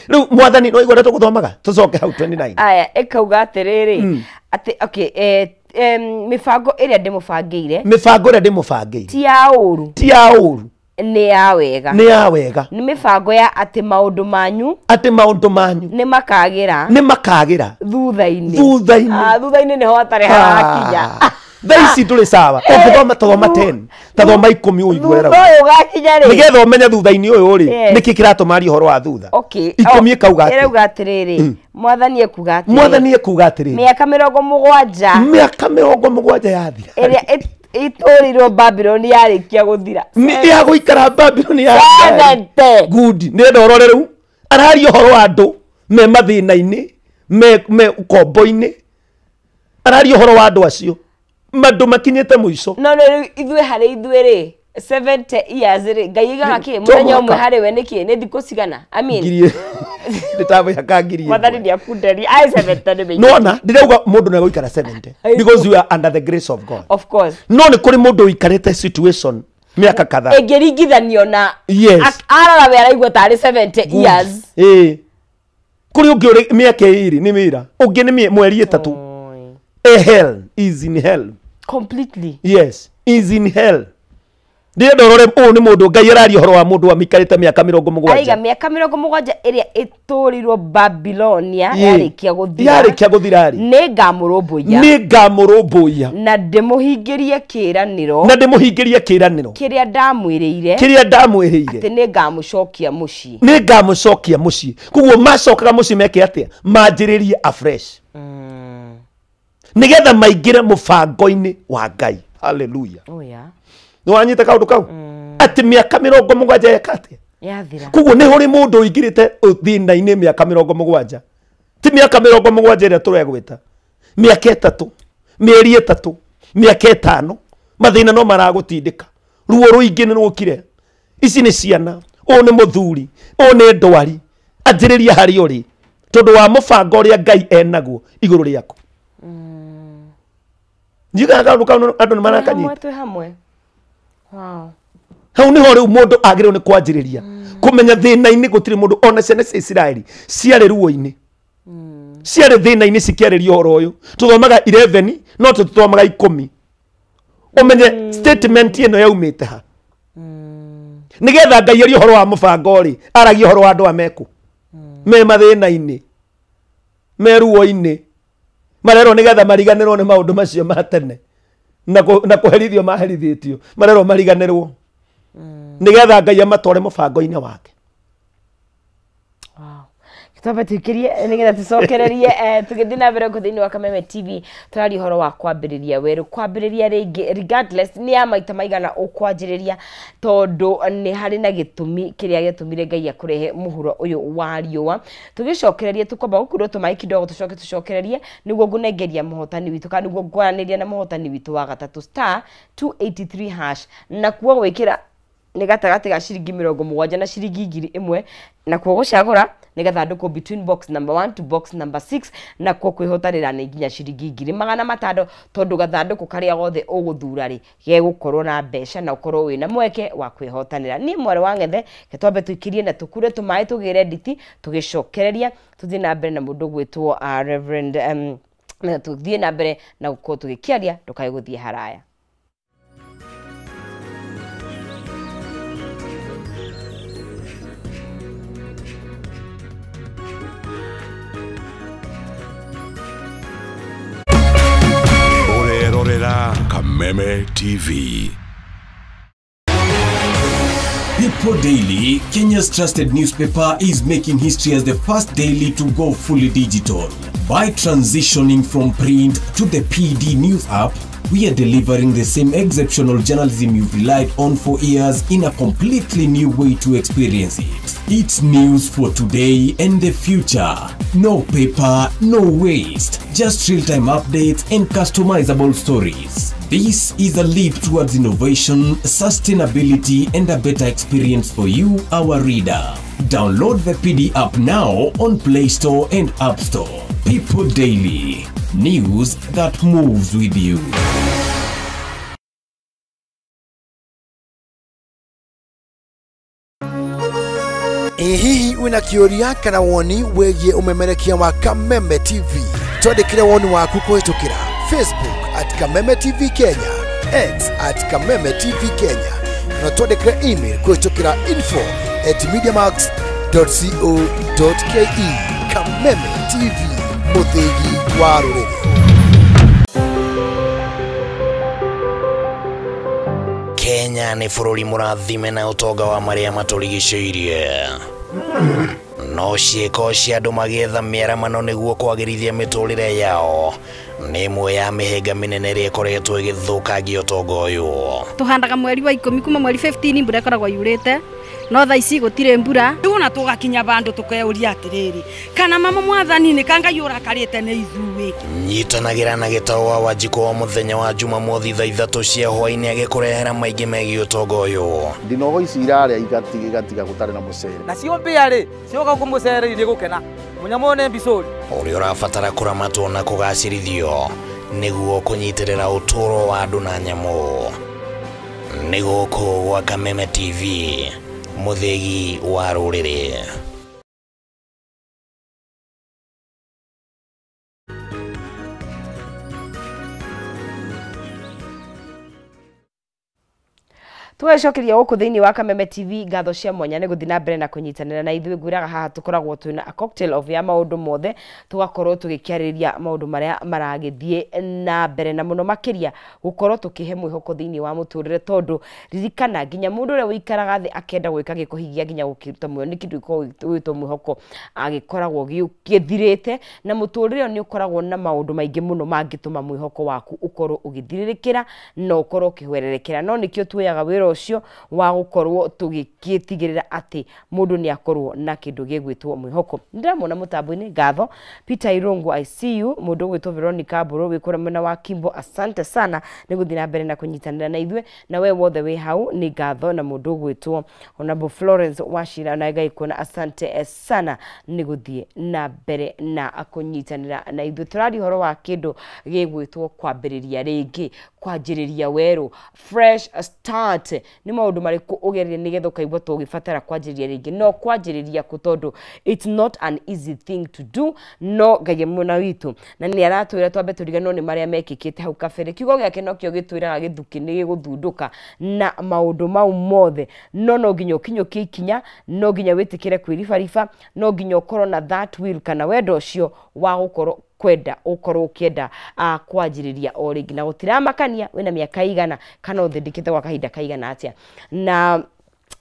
Rĩu mwathani no igua ũrĩa tũgũthomaga tũcoke hau 29. Aya ĩkauga atĩrĩrĩ atĩ okay mĩbango ĩrĩa ndĩmũbangĩire mĩbango ĩrĩa ndĩmũbangĩire ti ya ũru ti ya ũru nĩ ya wega nĩ ya wega nĩ mĩbango ya atĩ maũndũ manyu atĩ maũndũ manyu nĩ makagĩra nĩ makagĩra thutha-inĩ thutha-inĩ thutha-inĩ nĩho hatarĩ harakinya. Thaa ici ndũrĩ sawa. Ũngĩthoma tathoma 10, tathoma 10 ũigue Thutha ũyũ ũgakinya rĩ? Nĩgetha ũmenye thutha-inĩ ũyũ rĩ, Yes. nĩkĩ kĩratũma arie ũhoro wa thutha. Okay. 10 ĩkauga atĩa? Ĩrauga atĩrĩrĩ, mwathani ekuga atĩrĩrĩ. Mwathani ekuga atĩrĩrĩ. Mĩaka 70. Mĩaka 70 yathira. Ĩrĩa itũrirwo Babylon yarĩkia gũthira. Nĩ ya gũikara Babylon yathira. 70. Good. Nĩrenda ũrore rĩu. Araria ũhoro wa andũ me mathĩna-inĩ, me ũkombo-inĩ. Araria ũhoro wa andũ acio. Mandũ makinyĩte mũico. No no rĩu ithuĩ harĩ ithuĩ rĩ, 70 years rĩ, Ngai aigaga kĩ? Mũthenya ũmwe harĩ we nĩkĩ? Nĩ thikũ cigana? I mean, Ngiri ndĩtamũhaka ngiri ĩmwe. Mwathani nĩakunderia. Ai 70 nĩ mĩingĩ. Nona ndĩrauga mũndũ nĩ egũikara 70 because you are under the grace of God. Of course. No nĩ kũrĩ mũndũ ũikarĩte situation mĩaka kadhaa. Ĩngĩringithanio na Yes. Arora we araigua tarĩ 70 years. Ĩĩ. Kũrĩ ũngĩ ũrĩ mĩaka 2 nĩ wĩra, ũngĩ nĩ mweri 3. A hell is in hell. Completely. Yes, is in hell. Ndĩrenda ũrore ũyũ nĩ mũndũ Ngai araria ũhoro wa mũndũ wamĩikarĩte mĩaka 70. Aiga mĩaka 70 ĩrĩa ĩtũrirwo Babilonia yarĩkia gũthira. Yarĩkia gũthira rĩ. Nĩngamũrũmbũiya. Nĩngamũrũmbũiya. Na ndĩmũhingĩrie kĩĩranĩro. Na ndĩmũhingĩrie kĩĩranĩro. Kĩrĩa ndamwĩrĩire. Kĩrĩa ndamwĩrĩire. Atĩ nĩngamũcokia mũciĩ. Nĩngamũcokia mũciĩ. Koguo macokaga mũciĩ meke atĩa? Manjĩrĩrie afresh. Nĩgetha maingĩre mũbango-inĩ wa Ngai. Hallelujah. Oh yeah. Nĩwanyita kaũndũ kau? Atĩ mĩaka 70 yeka atĩa? Yathira. Koguo nĩ hũrĩ mũndũ ũingĩrĩte thĩna-inĩ mĩaka 70. Ti mĩaka 70 ĩrĩa tũregwĩta. Mĩaka 3, mĩeri 3, mĩaka 5, mathĩna no maragũtindĩka. Ruo rũingĩ nĩ rũkire. Ici nĩ ciana, ũyũ nĩ mũthuri, ũyũ nĩ ndwari. Anjĩrĩria harĩa ũrĩ tondũ wa mũbango ũrĩa Ngai enaguo igũrũ rĩaku. Njigaga kaũndũ kau andũ nĩ marakanyita. Twĩ hamwe. Wow. Hau niho rĩu mũndũ agĩrĩirwo nĩ kwanjĩrĩria kũmenya thĩna-inĩ gũtirĩ mũndũ ona ciana cia Isiraeli ciarĩ ruo-inĩ. Ciarĩ thĩna-inĩ cikĩarĩria ũhoro ũyũ. Tũthomaga 11 no tũthomaga 10. Ũmenye statement ĩno yaumĩte ha. Nĩgetha Ngai arie ũhoro wa mũbango rĩ, aragia ũhoro wa andũ a meku. Me mathĩna-inĩ, me ruo-inĩ. Marerwo nĩgetha mariganĩrwo nĩ maũndũ macio ma tene. Na kũherithio maherithĩtio, marerwo mariganĩrwo. Nĩgetha Ngai amatware mũbango-inĩ wake. Wow. Twambe tuikirie nĩgetha tũcokererie tũgĩthiĩ na mbere gũkũ thĩinĩ wa Kameme TV tũraria ũhoro wa kwambĩrĩria werũ, kwambĩrĩria rĩngĩ regardless nĩ ya maita maigana ũkwanjĩrĩria tondũ nĩ harĩ na gĩtũmi kĩrĩa gĩatũmire Ngai akũrehe mũhuro ũyũ wa riũa. Tũgĩcokererie tũkwamba gũkurwo tũmaĩ kidogo tũcoke tũcokererie nĩguo ngũnengeria mũhotani witũ kana nĩguo ngwaranĩria na mũhotani witũ wa gatatũ star 283 hash na kuo gwĩkĩra nĩ gatagatĩ ga ciringi 70 na ciringi 1000 na kuo gũcagũra nĩ gathandũkũ between box number 1 to box number 6 na kuo kwĩhotanĩra nĩ nginya ciringi 1500 tondũ gathandũkũ karĩa gothe ũgũthura rĩ gegũkorwo na mbeca na ũkorwo wĩna mweke wa kwĩhotanĩra. Niĩ mwarĩ wa Ng'ethe ke twambe tũikirie na tũkure tũmaĩ tũgĩre nditi tũgĩcokereria tũthiĩ na mbere na mũndũ ũgwĩtwo Reverend na tũthiĩ na mbere na gũkorwo tũgĩkĩaria ndũkae gũthiĩ haraya. Kameme TV. People Daily, Kenya's trusted newspaper, is making history as the first daily to go fully digital. By transitioning from print to the PD News app, we are delivering the same exceptional journalism you've relied on for years in a completely new way to experience it. It's news for today and the future. No paper, no waste. Just real-time updates and customizable stories. This is a leap towards innovation, sustainability, and a better experience for you, our reader. Download the PD app now on Play Store and App Store. People Daily. News that moves with you. Hihi wina kĩũria kana woni wĩgiĩ ũmemerekia wa Kameme TV? Twandĩkĩre woni waku kũhĩtũkĩra Facebook at Kameme TV Kenya, X at Kameme TV Kenya, na twandĩkĩre email kũhĩtũkĩra info@mediamax.co.ke. Kameme TV, mũthĩgi wa rũrĩrĩ. Kenya nĩ bũrũri mũrathime na ũtonga wa marĩa matũrigicĩirie. No ciĩko cia andũ magĩetha mĩaramano nĩguo kwagĩrithia mĩtũrĩre yao nĩ ĩmwe ya mĩhĩnga mĩnene ĩrĩa ĩkoretwo ĩgĩthũkangia ũtonga ũyũ. Tũhandaga mweri wa 10 kuma mweri 15 mbura ĩkoragwo yurĩte no thaa ici gũtirĩ mbura. Rĩu ona tũgakinya bandũ tũkeuria atĩrĩrĩ, kana mama mwathani nĩ ka Ngai ũrakarĩte nĩ ithuĩ. Nyitanagĩra na Gĩtaũ wa Wanjikũ o mũthenya wa Jumamothi thaa 3 cia hwaĩ-inĩ agĩkũrehera maingĩ megiĩ ũtonga ũyũ. Ndinogo ici irarĩa igatiga gũtarĩ na mũcere. Nacio mbĩa rĩ cioka kũmũcere irĩ gũkena mũnyamũ nĩ mbicũri. Ũrĩa ũrabatara kũramatwo na kũgacĩrithio nĩguo kũnyitĩrĩra ũtũũro wa andũ na nyamũ. Nĩ gũkũ gwa Kameme TV, mũthĩgi wa rũrĩrĩ. Tũgacokeria gũkũ thĩinĩ wa Kameme TV ngatho cia mwanya nĩ gũthiĩ na mbere na kũnyitanĩra na ithuĩ. Ngwĩraga haha tũkoragwo twĩna a cocktail of ya maũndũ mothe, tũgakorwo tũgĩkĩarĩrĩria maũndũ marĩa maragĩthiĩ na mbere na mũno makĩria gũkorwo tũkĩhe mwĩhoko thĩinĩ wa mũtũrĩre, tondũ ririkana nginya mũndũ ũrĩa ũikaraga thĩ akenda gwĩka gĩko hihi nginya gũkĩruta muoyo nĩ kĩndũ gĩkoragwo gĩgwĩtwo mwĩhoko agĩkoragwo gĩthirĩte, na mũtũrĩre ũyũ nĩ ũkoragwo na maũndũ maingĩ mũno mangĩtũma mwĩhoko waku ũkorwo ũgĩthirĩrĩkĩra na ũkorwo ũkĩhwererekera. No nĩkĩo tuoyaga wĩra ũcio wa gũkorwo tũgĩtigĩrĩra atĩ mũndũ nĩ akorwo na kĩndũ gĩgwĩtwo mwĩhoko. Ndĩramwona mũtambo-inĩ, ngatho Peter Irungu, I see you. Mũndũ ũgwĩtwo Veronica Mbũrũ wĩ kũrĩa mwena wa Kimbo, asante sana nĩ gũthiĩ na mbere na kũnyitanĩra na ithuĩ, na we wothe wĩ hau nĩ ngatho. Na mũndũ ũgwĩtwo Honorable Florence Wachira na Ngai kuona, asante sana nĩ gũthiĩ na mbere na kũnyitanĩra na ithuĩ. Tũraria ũhoro wa kĩndũ gĩgwĩtwo kwambĩrĩria rĩngĩ, kwanjĩrĩria werũ, fresh start. Nĩ maũndũ marĩkũ ũgereire nĩgetha ũkaigua ta ũgĩbatara kwanjĩrĩria rĩngĩ? No kwanjĩrĩria kũ, tondũ it's not an easy thing to do, no Ngai mwena witũ na nĩ aratwĩra twambe tũriganĩrwo nĩ marĩa mekĩkĩte hau kabere. Kiugo gĩake nokĩo gĩtwĩraga gĩthukĩ nĩ gĩgũthundũka na maũndũ mau mothe, no no nginya ũkinyũkie ikinya, no nginya wĩtĩkĩre kwĩribariba, no nginya ũkorwo na that will kana wendo ũcio wa gũkorwo kwenda ũkorwo ũkĩenda kwanjĩrĩria o rĩngĩ, na gũtiramakania wĩna mĩaka igana kana ũthĩndĩkĩte gwa kahinda kaigana atĩa. Na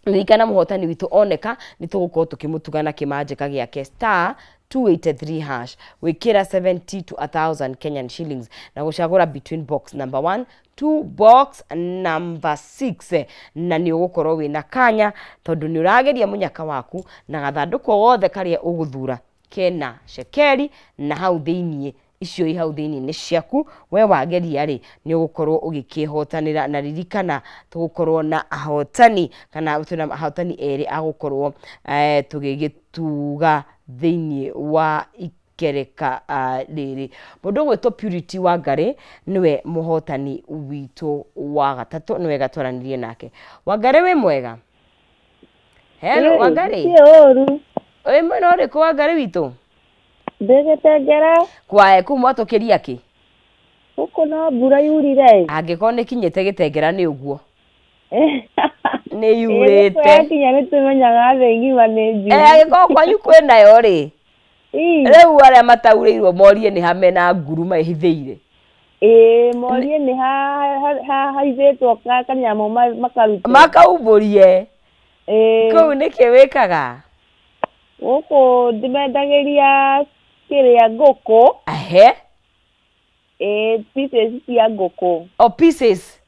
ririkana mũhotani witũ oneka nĩ tũgũkorwo tũkĩmũtuga na kĩmanjĩka gĩake star 283 hash, wĩkĩra 70 to 1000 Kenyan shillings na gũcagũra between box number 1 to box number 6, na nĩ ũgũkorwo wĩna kanya tondũ nĩ ũrageria mũnyaka waku na gathandũkũ gothe karĩa ũgũthura kena cekeri na hau thĩiniĩ icio i hau thĩiniĩ nĩ ciaku. We wageria rĩ nĩ ũgũkorwo ũgĩkĩhotanĩra, na ririkana tũgũkorwo na ahotani kana twĩna ahotani erĩ a gũkorwo tũgĩgĩtuga thĩiniĩ wa ikereka rĩrĩ. Mũndũ ũgwĩtwo Purity Wangari nĩwe mũhotani witũ wa gatatũ, nĩwe gatwaranĩrie nake. Wangari wĩ mwega? Hello Wangari. Wĩ mwena ũrĩkũ Wangari witũ? Ndĩgĩtengera. Kwae kũu mwatũkĩria kĩ? Gũkũ no mbura yurire. Angĩkorwo nĩ kinyĩte Gĩtengera nĩ ũguo. Nĩ yurĩte. Yakinya nĩ tũmenyaga thĩ ng'ima nĩ njuru. Angĩkorwo kwanyu kwĩnayo rĩ, rĩu arĩa mataurĩirwo morie nĩ ha mena nguru mehithĩire. Ĩĩ morie nĩ haithĩtwo kanyamũ makarutwo. Makaumbũrie. Kũu nĩkĩ wĩkaga? Gũkũ ndĩmendagĩria kĩrĩa ngũkũ. Ehe. Ĩĩ pieces cia ngũkũ. O pieces?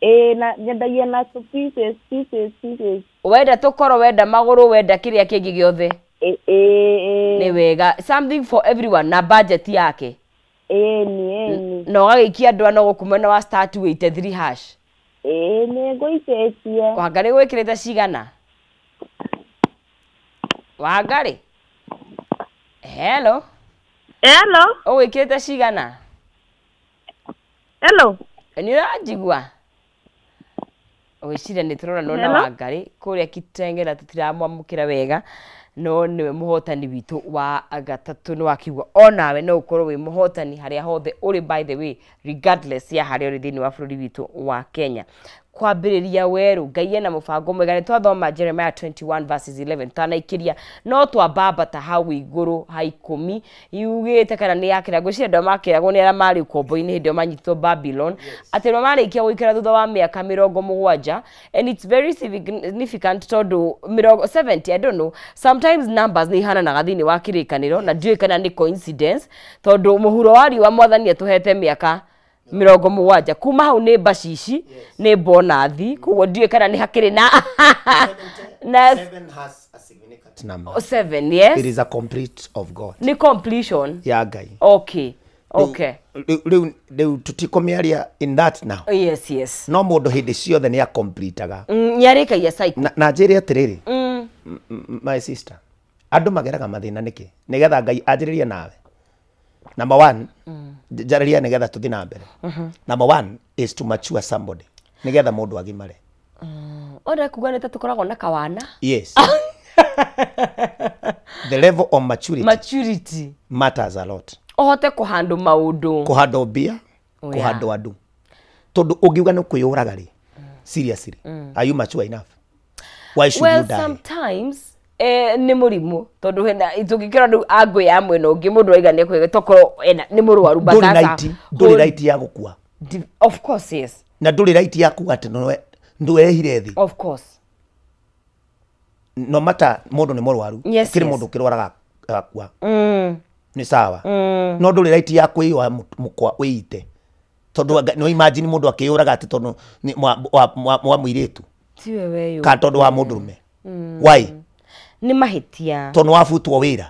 Ĩĩ na nyendagia na tũ pieces pieces pieces. Wenda tũkoro, wenda magũrũ, wenda kĩrĩa kĩngĩ gĩothe. Ĩĩ. Nĩ wega, something for everyone na budget yake. Ĩĩ nĩ. Na ũgagĩikia andũ ano gũkũ mwena wa star 283 hash. Ĩĩ nĩ ngũikĩtie. Wangari gwĩkĩrĩte cigana? Wangari. Hello. Hello. Ũgwĩkĩrĩte cigana? Hello. Nĩ ũranjigua? Ũgwĩciria nĩ tũronanwo na Wangari kũrĩa Kitengela, tũtiramwamũkĩra wega, no nĩwe mũhotani witũ wa gatatũ. Nĩ wakiuga onawe no ũkorwo wĩ mũhotani harĩa hothe ũrĩ, by the way, regardless ya harĩa ũrĩ thĩinĩ wa bũrũri witũ wa Kenya. Kwambĩrĩria werũ. Ngai ena mũbango mwega. Nĩ twathoma Jeremiah 21 verses 11 tanaikĩria, no twambambata hau igũrũ ha 10 yugĩte kana nĩ yakĩra. Ngwĩciria andũ arĩa makĩragwo nĩ arĩa marĩ ũkombo-inĩ hĩndĩ ĩyo manyitĩtwo Babylon, atĩ rĩrĩa marĩkia gũikara thutha wa mĩaka 70, and it's very significant tondũ mĩrongo 70, I don't know, sometimes numbers nĩ ihananaga thĩinĩ wa kĩrĩkanĩro, na ndiũĩ kana nĩ coincidence, tondũ mũhuro wa riũa Mwathani atũhete mĩaka 70 kuma hau nĩ mbacici, nĩ bonathi, koguo ndiũĩ kana nĩ hakĩrĩ na Seven has a significant number. 7, yes. It is a complete of God. Nĩ completion ya Ngai. Okay. Rĩu tũtikũmĩaria in that now. Yes. No mũndũ hĩndĩ ciothe nĩ akompletaga. Nĩ arĩkagia cycle. Na njĩre atĩrĩrĩ, my sister, andũ mageraga mathĩna nĩkĩ? Nĩgetha Ngai anjĩrĩrie nawe. Number one, njarĩria nĩgetha tũthiĩ na mbere. Number one is to mature somebody. Nĩgetha mũndũ agimare. Ona kuga nĩ ta tũkoragwo na kawana. Yes. The level of maturity, maturity matters a lot. Ũhote kũhandũ maũndũ. Kũhandwo mbia, Oh, yeah. kũhandwo andũ. Tondũ ũngiuga nĩ kwĩyũraga rĩ, seriously, are you mature enough? Why should Well, you die? sometimes nĩ mũrimũ, tondũ hena tũngĩkĩra rĩu angũ ya mwena ũngĩ mũndũ aiga nĩ kwĩga tokorwo ena nĩ mũrwaru, but Ndũrĩ that's a right, ndũrĩ whole right ya gũkua. Of course, yes. Na ndũrĩ right ya kuga atĩ nĩwe ndwehire thĩ. Of course. No matter mũndũ nĩ mũrwaru, kĩrĩ mũndũ ũkĩrwaraga agakua. Nĩ sawa. No ndũrĩ right ya kwĩyoa mũkwa wĩite. Tondũ no imagine mũndũ akĩyũraga atĩ tondũ nĩ wa mũirĩtu. Tiwe weyũ. Kana tondũ wa mũndũrũme. Why? Nĩ mahĩtia. Tondũ wabutwo wĩra.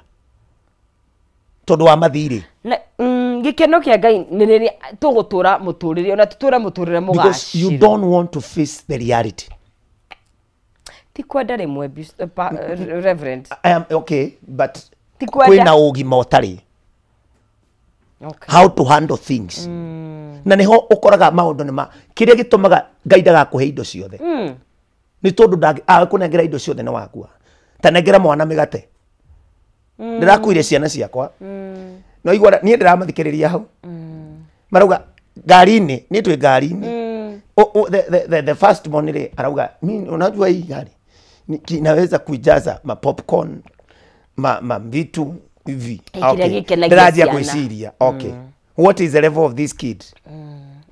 Tondũ wa mathirĩ. Na gĩkeno kĩa Ngai nĩ rĩrĩa tũgũtũra mũtũrĩre, ona tũtũre mũtũrĩre Because you mũgacĩru. don't want to face the reality. Ti kwenda rĩmwe, Reverend. I am okay, but Ti kwenda. kwĩna ũgima ũtarĩ. Okay. How to handle things. Na nĩho ũkoraga maũndũ nĩ ma kĩrĩa gĩtũmaga Ngai ndagakũhe indo ciothe. Nĩ tondũ agakũnengera indo ciothe nĩ wakua. Ta nengera mwana mĩgate. Ndĩrakuire ciana ciakwa. No igua niĩ ndĩramathikĩrĩria hau. Marauga ngari-inĩ, niĩ twĩ ngari-inĩ. The first one rĩ arauga, mimi unajua hii gari inaweza kuijaza ma popcorn, ma vitu hivi. Kĩrĩa gĩkenagia Ndĩranjia ciana. gwĩciria. Okay. What is the level of this kid?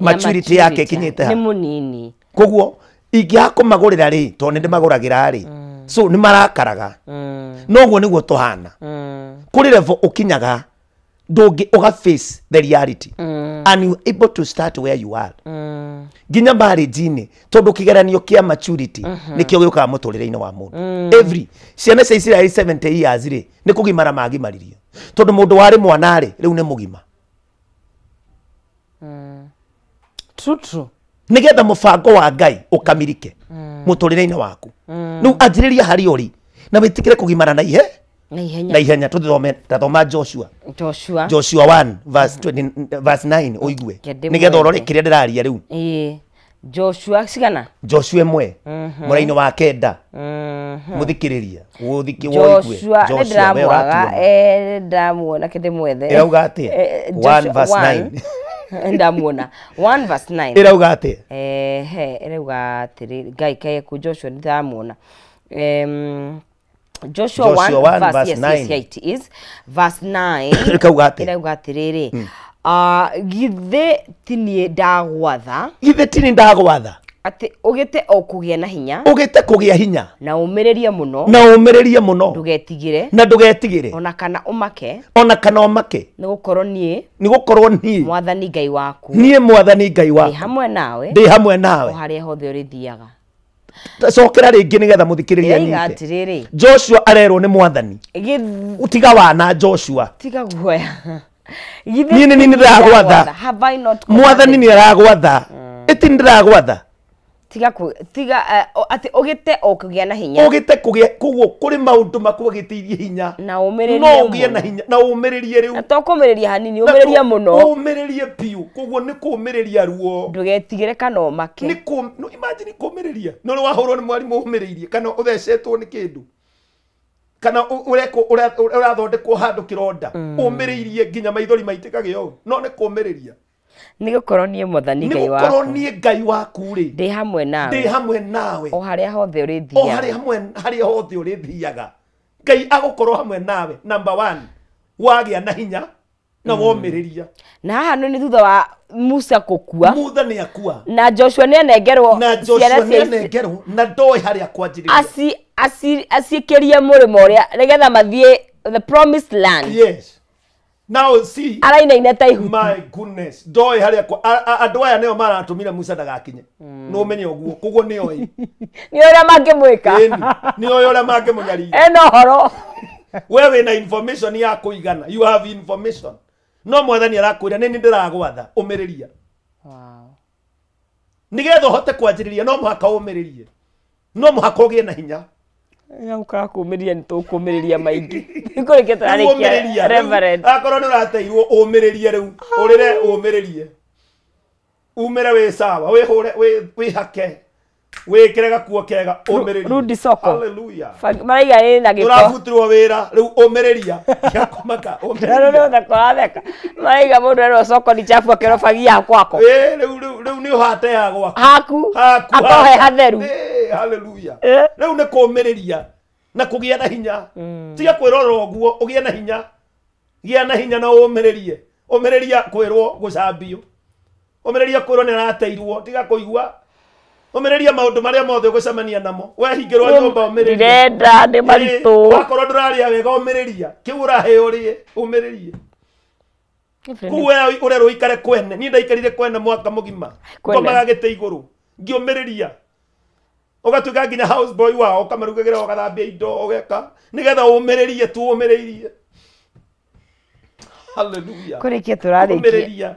Maturity yake ĩkinyĩte ha? Nĩ mũnini. Koguo ingĩaga kũmagũrĩra rĩ, tondũ nĩ ndĩmagũragĩra rĩ, so nĩ marakaraga. Noguo nĩguo tũhana. Kũrĩ level ũkinyaga ndũngĩ ũga face the reality. And you are able to start where you are. Nginya marriage-inĩ, tondũ kĩgeranio kĩa maturity nĩkĩo gĩũkaga mũtũrĩre-inĩ wa mũndũ. Every ciana cia Isiraeli 70 years rĩ, nĩ kũgimara magimaririo. Tondũ mũndũ warĩ mwana rĩ, rĩu nĩ mũgima. True, true. Nĩgetha mũbango wa Ngai ũkamirike mũtũrĩre-inĩ waku. Rĩu anjĩrĩria harĩa ũrĩ na wĩtĩkĩre kũgimara na ihe Na ihenya. Na ihenya. Tũthome tathoma Joshua. Joshua. Joshua 1 verse 20 verse 9 ũigue. Kende Nĩgetha ũrore mwende. kĩrĩa ndĩraria rĩu. Ĩĩ. Joshua cigana? Joshua 1 mũraini wa 9. Mũthikĩrĩria. Ũthiki woigue. Joshua nĩ we ndĩramwaga, ũratuona. Ndĩramuona kĩndĩ mwethe. Ĩrauga atĩa? Joshua 1 verse 1. 9. Ndamuona. 1 verse 9. Ĩrauga atĩa? He, ĩrauga atĩrĩ, Ngai kae ku Joshua nĩ ndĩramuona. Joshua Joshua 1 1 verse, verse yes, 9. yes, yeah, it is. Verse 9. Ĩkauga atĩa? Ĩrauga atĩrĩrĩ, githĩ ti niĩ ndagwatha? Githĩ ti niĩ ndagwatha? Atĩ ũgĩte o kũgĩa na hinya. Ũgĩte kũgĩa hinya. Na ũmĩrĩrie mũno. Na ũmĩrĩrie mũno. Ndũgetigĩre. Na ndũgetigĩre. Ona kana ũmake. Ona kana ũmake. Nĩ gũkorwo niĩ. Nĩ gũkorwo niĩ. Mwathani Ngai waku. Niĩ Mwathani Ngai waku. Ndĩ hamwe nawe. Ndĩ hamwe nawe. O harĩa hothe ũrĩthiaga. Cokera rĩngĩ nĩgetha mũthikĩrĩria Ĩraiga anyite. atĩrĩrĩ. Joshua arerwo nĩ Mwathani. Tiga wana Joshua. Tiga guoya. Niĩ nĩ niĩ ndĩragwatha. Have I not Mwathani nĩ aragwatha. Ĩti nĩ ndĩragwatha. Tiga tiga atĩ ũgĩte o kũgĩa na hinya. Ũgĩte kũgĩa, koguo kũrĩ maũndũ makwagĩtĩirie hinya. Na ũmĩrĩrie No ũgĩe na mũno. hinya, na ũmĩrĩrie rĩu. Na to kũmĩrĩria hanini, ũmĩrĩrie mũno. Ũmĩrĩrie biũ, koguo nĩ kũmĩrĩria ruo. Ndũgetigĩre kana ũmake. Nĩ kũ, no imagine kũmĩrĩria. No nĩ wahũrwo nĩ mwarimũ ũmĩrĩirie, kana ũthecetwo nĩ kĩndũ. Kana ũrekwo, ũrathondekwo handũ kĩronda. Ũmĩrĩirie nginya maithori maitĩkage ũũ. No nĩ kũmĩrĩria. Nĩ gũkorwo niĩ Mwathani Nĩ Ngai gũkorwo waku. Niĩ Ngai waku rĩ, ndĩ hamwe nawe. Ndĩ hamwe nawe. O harĩa hothe o ũrĩthiaga. Harĩa hamwe, harĩa hothe ũrĩthiaga, Ngai agũkorwo hamwe nawe. Number one, wagĩa na hinya na womĩrĩria. Na haha nĩ thutha wa Musa kũkua. Mutha nĩ akua. Na Joshua nĩ anengerwo na Joshua ciana nĩ cia anengerwo na ndoĩ harĩa kwanjĩrĩria. Aciĩkĩrie mũrĩmo ũrĩa nĩgetha mathiĩ the promised land. Yes, now see, arainaina ta ihuti. My goodness, ndoĩ harĩa andũ aya nĩo maratũmire Musa ndagakinye. No ũmenye ũguo, koguo nĩoĩ. Nĩ ũrĩa mangĩmwĩka. Ĩni, nĩoĩ ũrĩa mangĩmũnyarira. Ena ũhoro. We wĩna information ya kũigana, you have information, no Mwathani arakwĩra nĩ niĩ ndĩragwatha ũmĩrĩria. Nĩgetha ũhote kwanjĩrĩria, no mũhaka ũmĩrĩrie, no mũhaka ũgĩe na hinya. Gaukaga kũmĩrĩria, nĩ tũkũmĩrĩria maingĩ kũrĩkia Rĩu tũrarĩkia. ũmĩrĩria. Rĩu, Reverend. Akorwo nĩ ũrateirwo, ũmĩrĩrie rĩu, ũrĩre, ũmĩrĩrie, umĩre wĩ sawa, wĩhũre, wĩhake, wĩkĩre gakuo kega, ũmĩrĩrie. Rudi soko. Hallelujah. Maraiga ĩ na gĩko. Ũrabutirwo wĩra rĩu, ũmĩrĩria gĩakũmaka. Rĩu ũtheka ũratheka, maraiga mũndũ erwo soko ni chafu, akerwo fagia kwako. Ĩ, rĩu nĩ ũhate ya gwaku. Haku. Haku. Akohe hatheru. Ĩ, hallelujah. Rĩu nĩ kũmĩrĩria na kũgĩa na hinya. Tiga kwĩrora ũguo, ũgĩe na hinya, gĩa na hinya na ũmĩrĩrie. Ũmĩrĩria kwĩrwo gũcambio, ũmĩrĩria kwĩrwo nĩ arateirwo, tiga kũigua, ũmĩrĩria maũndũ marĩa mothe ũgũcemania namo. Wehingĩrwo nyũmba, ũmĩrĩria. Ndirenda, nĩ maritũ. Ĩ, wakorwo ndũrarĩa wega, ũmĩrĩria, kĩu ũraheo ũrĩe, ũmĩrĩrie. Kũu we ũrerwo ũikare kwene, niĩ ndaikarire kwene mwaka mũgima. Kwene. Ngomaga gĩtĩ igũrũ ngĩũmĩrĩria, ũgatuĩka nginya house boy wao, ũkamarugagĩra, ũgathambia indo, ũgeka nĩgetha ũmĩrĩrie tu, ũmĩrĩrie. Hallelujah. Kũrĩkia tũrarĩkia. Kũmĩrĩria.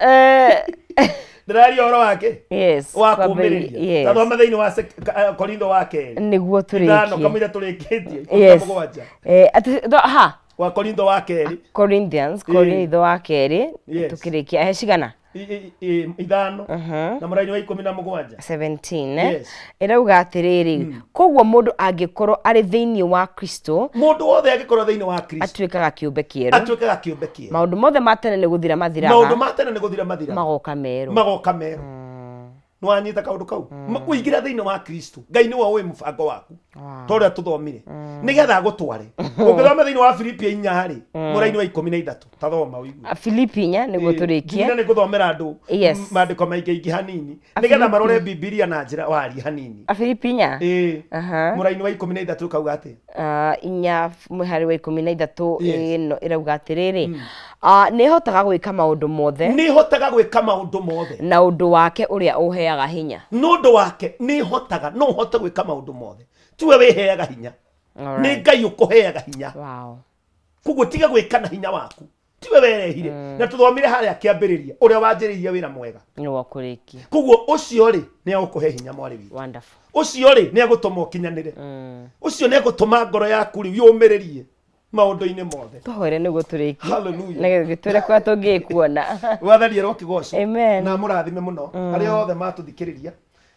Ndĩraria ũhoro wake. Yes. Wa kwambĩrĩria- kũmĩrĩria. Yes. Ta thoma thĩinĩ wa Korintho wa kerĩ nĩguo 5, tũrĩkie. Kamũira tũrĩkĩtie, 17. Atĩ ha. Wa Korintho wa kerĩ. Corinthians. Ĩ. Korintho wa kerĩ. Yes. Tũkĩrĩkia he cigana? 5 na mũraini wa 17. 17, eh? Yes. Ĩrauga atĩrĩrĩ, koguo mũndũ angĩkorwo arĩ thĩinĩ wa Kristo, mũndũ wothe angĩkorwo thĩinĩ wa Kristo, atuĩkaga kĩũmbe kĩerũ. Atuĩkaga kĩũmbe kĩerũ. Maũndũ mothe ma tene nĩ gũthira mathiraga. Maũndũ ma tene nĩ gũthira mathiraga. Magoka merũ. Magoka merũ. Nĩwanyita kaũndũ kau? Ũingĩra thĩinĩ wa Kristo, Ngai nĩwe ũĩ mũbango waku, ta ũrĩa tũthomire, nĩgetha agũtware. Ũngĩthoma thĩinĩ wa Filipi 4 rĩ, mũraini wa 13, ta thoma ũigue. Filipi 4 nĩguo tũrĩkie. Nginya nĩ ngũthomera andũ Yes. maandĩko maingĩ ingĩ hanini, A nĩgetha Filipi. marore Bibilia na njĩra warie hanini. Filipi 4. Ĩĩ. Aha. Mũraini wa 13 kauga atĩa? 4 mũhari wa 13. Yes. Ĩno ĩrauga atĩrĩrĩ, nĩ hotaga gwĩka maũndũ mothe. Nĩ hotaga gwĩka maũndũ mothe. Na ũndũ wake ũrĩa ũheaga hinya. Nĩ ũndũ wake nĩ hotaga, no ũhote gwĩka maũndũ mothe. Tiwe wĩheaga hinya, Alright. nĩ Ngai ũkũheaga hinya. Wow. Koguo tiga gwĩka na hinya waku, tiwe werehire. Na tũthomire harĩa kĩambĩrĩria, ũrĩa wanjĩrĩirie wĩra mwega nĩ wa kũrĩkia. Koguo ũcio rĩ, nĩ agũkũhe hinya, mwarĩ witũ. Wonderful. Ũcio rĩ, nĩ agũtũma ũkinyanĩre. Ũcio nĩ agũtũma ngoro yaku rĩu yũmĩrĩrie maũndũ-inĩ mothe. Tũhoere nĩguo tũrĩkie. Hallelujah. Nĩgetha gĩtwĩre kũrĩa tũngĩkuona. Mwathani arokĩgocwo. Amen. Na mũrathime mũno arĩa othe matũthikĩrĩria,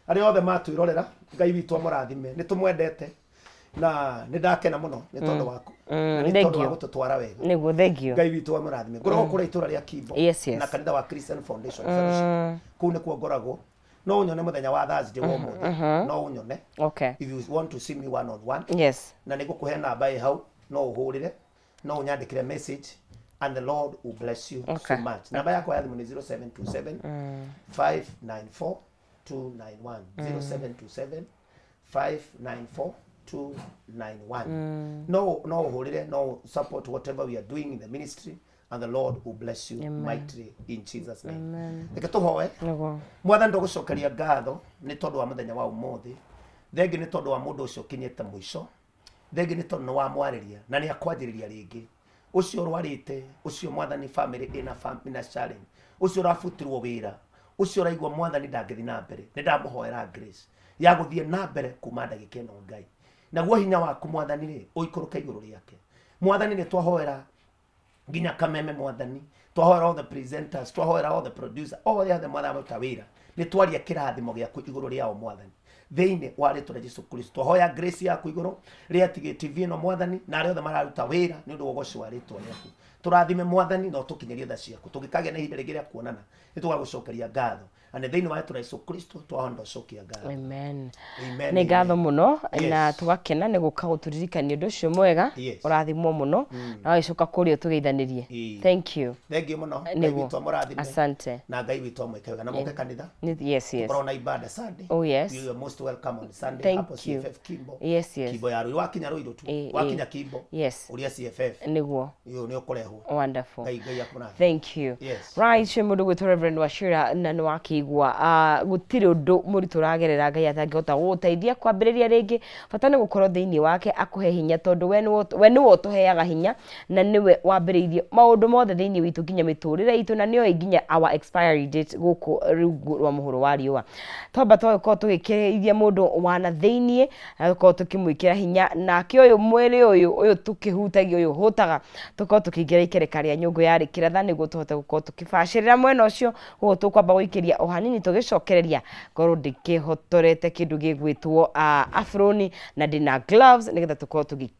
arĩa othe matwĩrorera. Ngai witũ amũrathime, nĩ tũmwendete na nĩ ndakena mũno nĩ tondũ waku na nĩ tondũ wa Thank you. gũtũtwara wega. Nĩguo, thank you. Ngai witũ amũrathime. Ngoragwo kũrĩa itũra rĩa Kimbo Yes. na kanitha wa Christian Foundation Fellowship, kũu nĩkuo ngoragwo. No ũnyone mũthenya wa Thursday wa ũmũthĩ, no ũnyone. Okay. If you want to see me one on one, Yes. na nĩ ngũkũhe namba ĩ hau, no ũhũrĩre, no ũnyandĩkĩre message, and the Lord will bless you so much. Namba yakwa ya thimũ nĩ 0727 594 291, 0727 594 291. No ũhũrĩre, no support whatever we are doing in the ministry, and the Lord will bless you Amen. mightily in Jesus' name. Amen. Reke tũhoe. Nĩguo. Mwathani, ndũgũcokeria ngatho nĩ tondũ wa mũthenya wa ũmũthĩ. Thengi nĩ tondũ wa mũndũ ũcio ũkinyĩte mũico. Thengi nĩ tondũ nĩ wamwarĩria na nĩ akwanjĩrĩria rĩngĩ. Ũcio ũrwarĩte, ũcio Mwathani family ĩna ina challenge, ũcio ũrabutirwo wĩra, ũcio ũraigua Mwathani ndangĩthiĩ na mbere, nĩ ndamũhoera grace ya gũthiĩ na mbere kuma ndagĩka ĩno, Ngai. Naguo hinya waku Mwathani rĩ, ũikũrũke igũrũ rĩake. Mwathani, nĩ twahoera nginya Kameme, Mwathani, twahoera all the presenters, twahoera all the producer, othe othe Mwathani maruta wĩra, nĩ twaria kĩrathimo gĩaku igũrũ rĩao, Mwathani. Thĩinĩ wa rĩtwa rĩa Jesu Kristo, hoya grace yaku igũrũ rĩa TV ĩno Mwathani, na arĩa othe mararuta wĩra nĩ ũndũ wa ũgoci wa rĩtwa rĩaku. Tũrathime Mwathani na ũtũkinyĩrie tha ciaku. Tũngĩkagĩa na ihinda rĩngĩ rĩa kuonana, nĩ tũgagũcokeria ngatho. Na nĩ thĩinĩ wa rĩtwa rĩa Jesu Kristo twahonda ũcokia ngatho. Amen. Amen. Nĩ ngatho mũno Yes. na tũgakena nĩ gũka gũtũririkania ũndũ ũcio mwega. Yes. Ũrathimwo mũno na wagĩcoka kũrĩa ũtũgeithanĩrie. Ĩĩ. Thank you. Thank you mũno. Ngai Nĩguo. witũ amũrathime. Asante. Na Ngai witũ amwĩke wega. Na mũke kanitha. Yes, yes. Tũkoragwo na ibada Sunday. Oh, yes. You are most welcome on Sunday. Thank hapo you. CFF Kimbo. Yes, yes. Kimbo ya Ruiru. Wakinya Ruiru tu. Wakinya Kimbo. Yes. Ũria CFF. Nĩguo. Iyo nĩ ũkũrehwo. Wonderful. Ngai Ngai akũrathime. Thank you. Yes. Right, cio mũndũ gwĩtwo Reverend Wachira na nĩ wakĩigua gũtirĩ ũndũ mũritũ ũragerera Ngai atangĩhota gũgũteithia kwambĩrĩria rĩngĩ. Bata nĩ gũkorwo thĩinĩ wake akũhe hinya, tondũ we nĩwe ũtũheaga hinya na nĩwe wambĩrĩirie maũndũ mothe thĩinĩ witũ nginya mĩtũrĩre itũ, na nĩoĩ nginya our expiry date gũkũ rungu rwa mũhuro wa riũa. Twamba twagĩkorwo tũgĩkĩrĩithia mũndũ wana thĩiniĩ na tũkorwo tũkĩmwĩkĩra hinya, nake ũyũ mwĩrĩ ũyũ tũkĩhutagia ũyũ hũtaga, tũkorwo tũkĩingĩra ikereka rĩa nyũngũ ya rĩkĩratha nĩguo tũhote gũkorwo tũkĩbacĩrĩra mwena ũcio. Ũguo tũkwamba gũikĩria o hanini tũgĩcokereria ngorwo ndĩkĩhotorete kĩndũ gĩgwĩtwo afroni na ndĩna gloves nĩgetha tũkorwo tũgĩkĩruga.